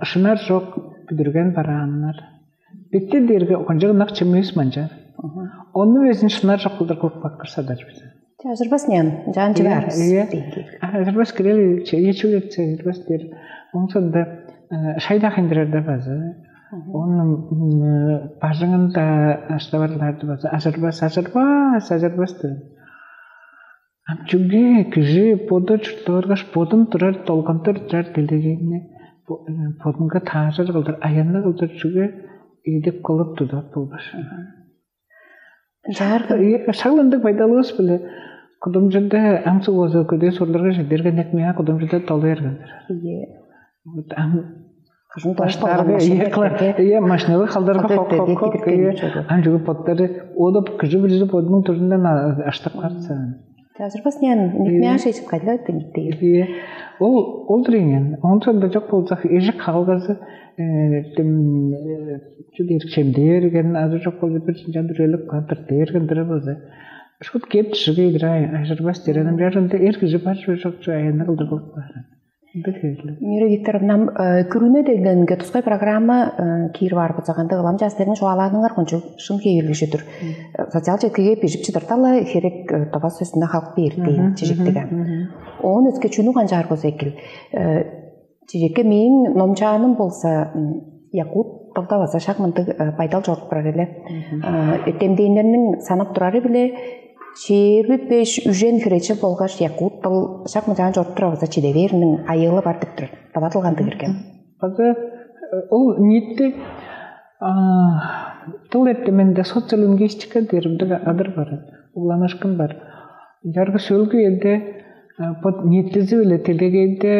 шынар чок бүдүрген барааннар. Бетте дээрге кончуг ынак чемивис манча. Ону безин шынар чок кылдыр кылып капкыр садар биз. Ажырбас нян, жаан чыгаарбыс. Ие. Ажырбас кирел чечүлеп чыгырбас дээр. Оң сонда шайда хендирерде базы. Оның бажыңында аштабарларды базы ажырбас, ажырбас, ажырбас дээр. Ам чүге кижи боду чурттаваргаш, бодун турар, долгандыр турар делегейни бодунга таажыр кылдыр, аянныг кылдыр чүге идип кылып тудат болбаш. Жааргын. Шаглындыг байдалыбыз биле кудумчунда аңсы болза көдөө сурларга чедерген эк миңа кудумчунда долу бергендер. Ие. Вот ам Кажан долуп баштаарга калган машина ие кылар. Ие машинага халдарга хок хок хок ие. Ам жугу боттары ода кижи билизи бодунуң турундан аштап калса. Азырбас нян никмян шейчип кайла билип. Ие. Ол ол диреген. Онсонда жок болсак эжик халгазы тим чудер чемдерген азы жок болду бир жан дүрелип кантыр дээрген дыра болза. Шут кеп тишиге идирай ажырбас диреним жарында эр кижи бар жок жок жу аянны кылдыр кылып каар. Ындыг хевирлиг. Мира Викторовна, күрүнө дегенге тускай программа киир бар бузаганда ылам частырын чугаалааныңар кончуг шын хевирлиг чүдүр. Социал четкиге бижип чыдыртала херек тава сөзүнө халк бээр дейн чижиктиген. Оон өске чүнү канчаар болза экил. Чижекке мээң номчааным болса якут тылда база шак мындыг байдал чоруп турар эле. Эртемденнерниң санап турары биле чээрби беш үжен хиречи болгаш якут тыл шак мынчаан чоруп турар база чиде бээриниң айыылы бар деп турар. Давадылган дегерген. База ол ниитти тыл эртеменде социолингвистика дээринде адыр бар. Уланыышкын бар. Жаргы сөөлгү элде бо ниитизи биле делегейде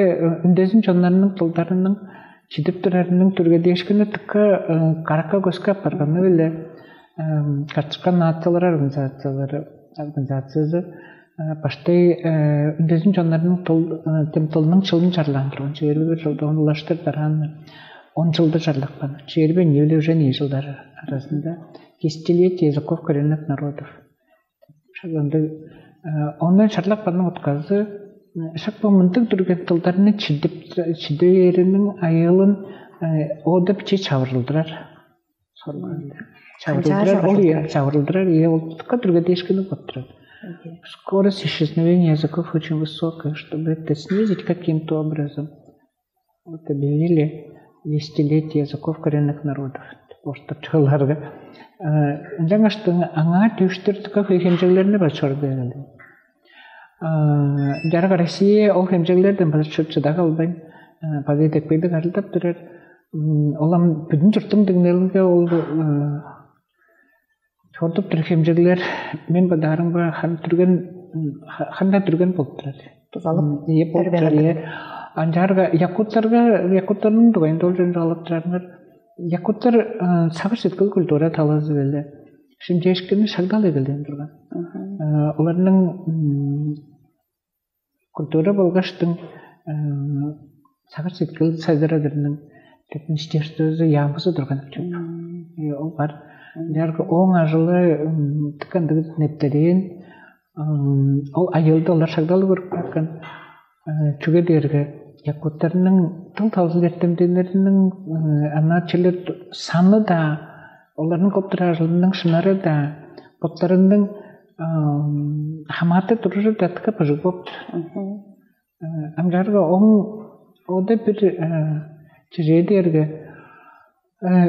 үндезин чоннарның тылдарының чидип турарының түргедээшкини тыкка каракка көскү апарганы биле катышкан нациялар организациялары организациясы баштай үндезин чоннарның тыл тем тылының чылын чарлаан турган чүвелиг бир жылда ону улаштыр дараан он жылда чарлапкан чээрби эмне биле уже не жылдар арасында десятилетие языков коренных народов. Шак ындыг ону чарлап каның утказы шак бо мындыг дүрген тылдарны чидип чидээриниң айыылын ода биче чавырылдырар. Сорганда. Чавырылдырар ол чавырылдырар ие ол тыка дүрге дээшкини боттурат. Скорость исчезновения языков очень высокая, чтобы это снизить каким-то образом. Вот объявили десятилетие языков коренных народов. Орта чыгыларга. Ынчангаштың аңаа дүүштүрдүккө хөй хемчеглерни бачор берилди. Жарык Россия ол хемчеглерден база чыдак албайн база эдекпейдик арылдап турар. Олам бүдүн чурттуң деңнелинге ол чордуп тур хемчеглер мен бадаарымга хан түрген ханда түрген болуп турар. Тузалып ие болуп турар ие. Анчаарга якуттарга, якуттарның дугайында ол чон чугаалап турарыңар, якуттар сагыш сеткил культура талазы беле шимчээшкини шагдал эгелден турган. Оларның культура болгаштың сагыш сеткил сайзырадырының министерствозу яамызы турган чоп. Ол бар. Дээрге ооң ажылы тыка ындыг нептерээн, ол айылда олар шагдал көрүп каткан. Чүге дээрге якуттарның тыл тавзыл эртемденнериниң ана чилер саны-даа, оларның коп турар ажылының шынары-даа, боттарының хамааты туружу датка быжыг болуптур. Амчаарга оң ода бир чижээ дээрге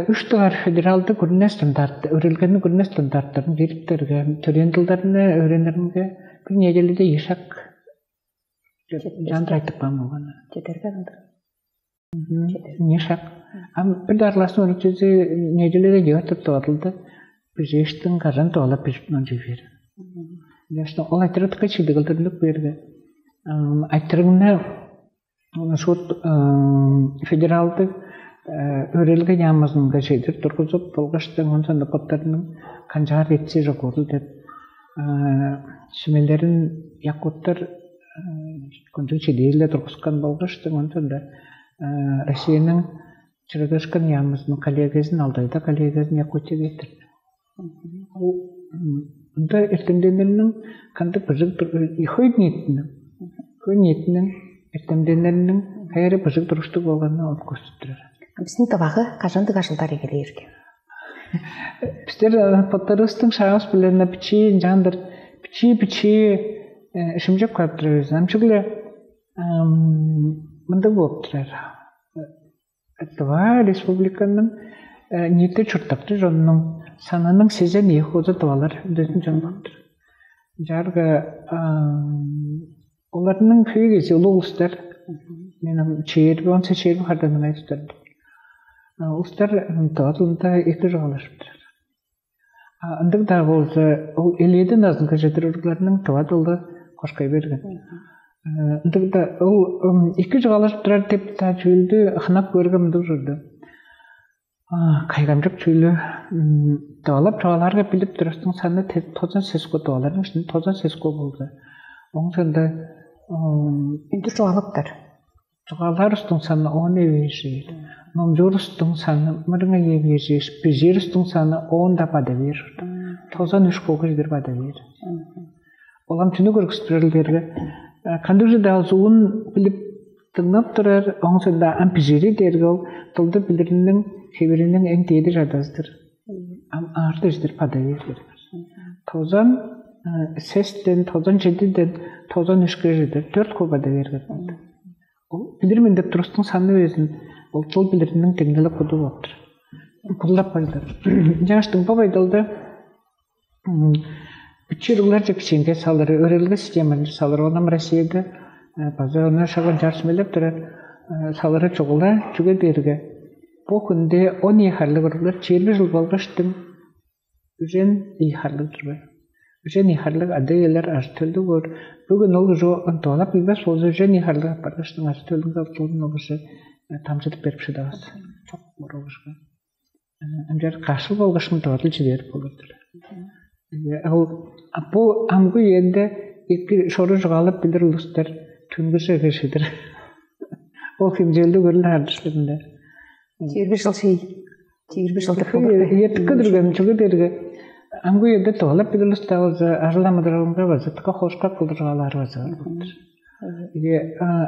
үш дугаар федералды күрүне стандарт, өрелгени күрүне стандарттарын бериптерге, төрээн дылдарны өөренеринге бир неделеде ишак жандыр айтып каан болган. Четерге андыр. Ишак. Ам бир дугаар класстың өрүчүзү неделеде жыгартып тоодулду. Бижээштиң кажан тоолап бижип мынча бээр. Яшта ол айтырыткы чидигилдирлик берген. Айтырыгны шут федералдык өрелге яамызынга чедир тургузуп, болгаш деңнен соонда боттарының канчаар этсе жок орул деп сүмелерин якуттар кончуг чедээлде тургускан болгаш деңнен соонда Россияның чырыдашкан яамызының коллегиясын, Алтайда коллегиясын Якутияга эртирди. Ол ында эртемденнерниң кандыг быжыг хөй ниитиниң, хөй ниитиниң эртемденнерниң хайыры быжыг туруштуг болганын ол көрсүп турар. Биздин дывагы кажандыг ажылдар эгелээр экен? Бистер боттарыбыздың шаавыс билен бичии ынчаандыр, бичии-бичии шимчеп каап турар бис. Ам чүгле мындыг болуп турар. Дыва республиканың ниити чурттакчы чонунуң санының сезен ийи хуузу дывалар үндезин чон болуп тур. Ынчаарга оларның хөй кези улуг улустар. Мен чээрби онса чээрби хардан ыңай тутар. Улустар дыва дылында эки чугаалашып турар. Ындыг-даа болза, ол элээден назынга чедир уругларның дыва дылы кошкай берген. Ындыг-даа ол эки чугаалажып турар деп-даа чүүлдү хынап көөрге мындыг ужурду. Кайгамчык чүүлү, дывалап чугаалаарга билип турарсың саны тозан сеско, дываларның ишинде тозан сеско болду. Оң сонда үндүр чугаалаптар. Чугаалаар устуң саны оон эвээжээр, номчуур устуң саны мырыңай эвээжээш, бижээр устуң саны оон-даа бада бээр. Тозан үш кылгыждыр бада бээр. Ол ам чүнү көргүстүрелдерге, кандыг-даа зуун билип дыңнап турар, оң сонда ам бижири дээрге ол дылды билириниң хевириниң эң дээди чадазы-дыр. Ам аарты эжидир бада бээр. Тозан сестен, тозан чедиден, тозан үшке чедир дөрт куба бада бээр. Ол билир мен деп турустуң саны безин ол дыл билириниң деңнели куду болуптур. Кудулап калды. Жаштың бо байдалда бичируглар жекчиинге салыры, өрелге системаны салыры, онам Россияда база ону шаган чарсмелеп турар салыры чугула чүге дээрге бу хүнде он ийи харлыг уруглар чээрби жыл болгоштуң үжен ийи харлыг турбай. Үжен ийи харлыг ада-иелер ажы-төлдүг боор. Бүгүн ол уже онтуалап билбес болза, үжен ийи харлыг апаргыштың ажы-төлүнге октулун ол уже тамчыдып берип шыдавас. Чок морогушка. Ынчаар кашыл болгаш мынтовадыл чиде берип болур-дур. Ол бу амгы үенде эки шору чугаалап билир улустар түңгүже киржидир. Ол химчээлдиг көрүл ардыштырында. Чээрби жыл шей. Чээрби жыл деп болур. Эткедирген чүге дээрге амгы үеде тывалап билир улустар болза, ажыл амыдыралынга база тыка хошка кылдыргалары база бар болур.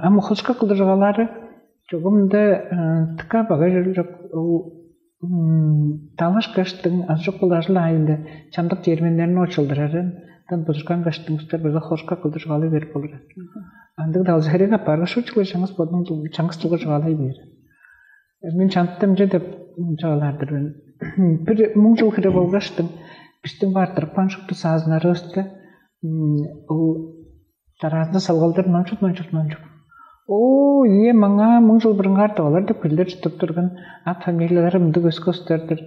Ам хошка кылдыргалары чогумда тыка багай жок. Ол далаш кыштың азы чок болу ажыл айында чамдык терминдерин очулдурарын, дан бузурган кыштың устар база хошка кылдыргалы берип болур. Андыг далза херек апаргаш учугла чаңгыс бодунуң чаңгыс чылгы чугаалай бээр. Мен чамдыктамча деп чугаалаар-дыр мен. Бир муң чыл хире болгаштың бистиң баартырыпкан шупту саазыннарывысты ол дараазында салгалдар номчуп номчуп номчуп. Оо, ие, маңаа муң чыл бурунгаар деп олар деп кирлер чыттып турган ат фамилиялары мындыг өске устар-дыр.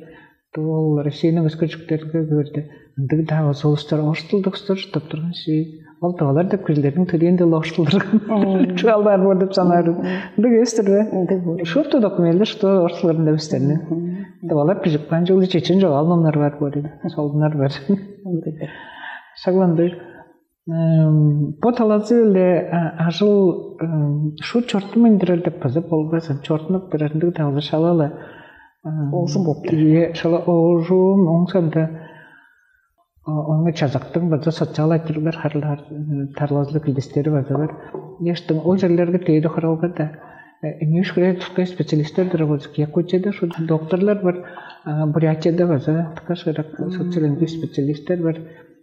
Ол Россияның өске чүктеринге көөрде ындыг-даа болза улустар орус тылдыг устар чыттып турган ши. Ол тывалар деп кижилерниң төрээн дылы орус дылдыр чугаалаар боор деп санаар. Ындыг эвес-тир бе? Ындыг боор. Шупту документилер, что орус дылдарында бистерниң. Тывалар бижип каан чүгле чечен чогаал номнар бар боор, солуннар бар. Ындыг. Шагландыг. Бо талазы-биле ажыл шуут чорттунмайн турар деп база болбас, чорттунуп турар, ындыг талазы шала-ла оожум болуп турар. Шала оожум, оң санда ону чазактың база социал айтырыглар харылаар, тарлазылыг килдистери база бар. Дээштиң ол черлерге дээди хоралга да эмнээш хире тускай специалисттер турар болза, Якутияда шу докторлар бар, Бурятияда база тыка шыырак социолингвист специалисттер бар.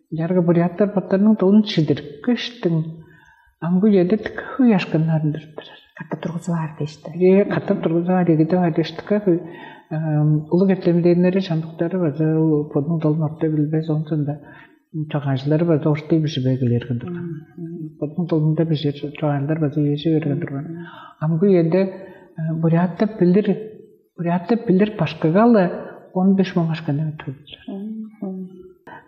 Ынчаарга буряттар боттарының дылын чидирипкештиң, амгы үеде тыка хөй ашкыннарын турар. Катап тургузуп аар дээш-тир. Э, катап тургузуп аар, эгидип аар дээш, тыка хөй улуг эртемденнери, чамдыктары база бодунуң дылын орта билбес, оон соонда чогаалчылары база орта бижип эгелээрген турган. Бодунуң дылында бижиир чогаалчылар база үежи берген турган. Амгы үеде буряттап билир, буряттап билир башкыга-ла он беш муң ашкан эми төлүп турар.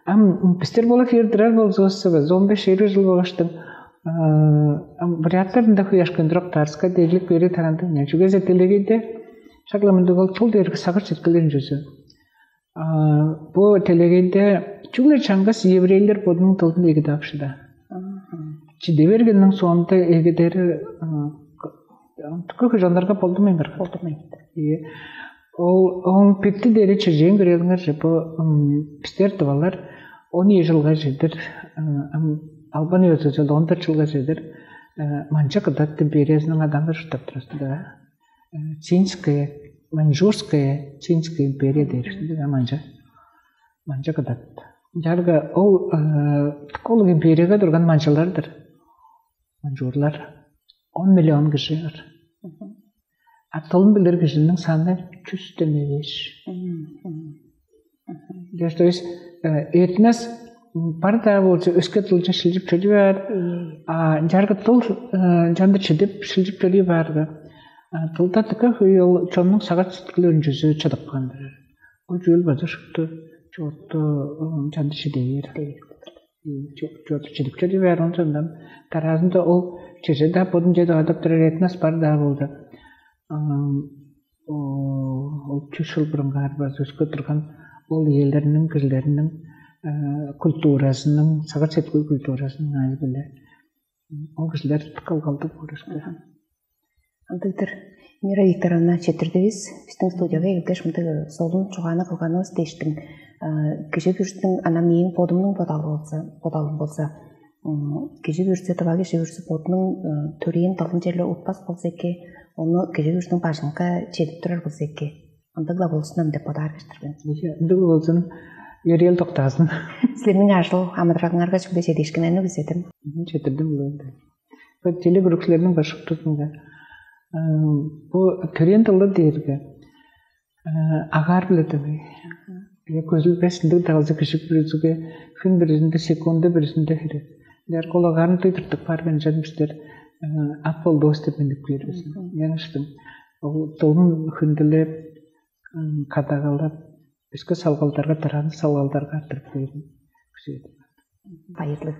Ам бистер боло киир турар болзувусса, база он беш чээрби чыл болгаштың, ам буряттар ында хөй ашкын турак, дарыска деглик бери тарандыг. Чүге дизе делегейде шак-ла мындыг ол тыл дээрге сагыш-сеткил өнчүзү. Бо делегейде чүгле чаңгыс еврейлер бодунуң дылын эгидип ап шыдаар. Чиде бергенниң соонда эгидери тыка хөй чоннарга болдунмайн барган. Болдунмайн. Ийе. Ол оң бирти дээри чижээн көрээлиңерже, бо бистер тывалар он ийи чылга чедир, ам албан ёзузу он дөрт чылга чедир манчы кыдат империясының адаанда чурттап турар да. Цинская, маньчжурская, Цинская империя дээр ышкажыл, манчы, манчы кыдат. Ынчаарга ол тыка улуг империяга турган манчылар-дыр. Маньчжурлар он миллион кижи бар. А дылын билир кижиниң саны чүс дөмей беш. То есть этнос бар-даа болза, өске дылче шилчип чоруй баар. А ынчаарга дыл чанды чидип шилчип чоруй баарга, дылда дыка хөй ол чоннуң сагыш-сеткил өнчүзү чыдып каан-дыр. Ол чүүл база шупту чоорту чанды чиде бээр. Чоорту чидип чоруй баар, оон соондан дараазында ол чеже-даа бодун чедип адап турар этнос бар-даа болза, ол чүс чыл бурунгаар база өске турган ол иелерниң, кижилерниң культуразының, сагыш-сеткил культуразының аайы-биле ол кижилер кылгалдыг боор өске. Ындыг-дыр. Мира Викторовна, четтирдивис. Бистиң студияга келгеш, мындыг солун чугааны кылганывыс дээштиң. Кижи бүрүзүнүң, ана мээң бодумнуң бодалы болза, бодалым болза, кижи бүрүзү, тыва кижи бүрүзү бодунуң төрээн дылын черле утпас болза эки, ону кижи бүрүзүнүң бажынга чедип турар болза эки. Ындыг-ла болзун ам деп бодаар кижи-дир мен. Ийе, ындыг болзун, йөрээл доктаазын. Силерниң ажыл амыдыралыңарга чүгле чедиишкиннерни күзедим. Четтирдим улуу-биле. Бо телекөрүкчүлерниң башкы турдунга бо төрээн дылы дээрге агаар-биле дөмей. Көзүлбес, ындыг-даа болза кижи бүрүзүнге хүн бүрүзүнде, секунда бүрүзүнде херек. Дээрге ол агаарын дый тыртып баарга, ынчан бистер ап болдувус деп миннип кээр бис. Ынчангаштың ол дылын хүндүлеп, кадагалап, өске салгалдарга, дараазы салгалдарга арттырып кээрин күзээр-дир. Байырлыг.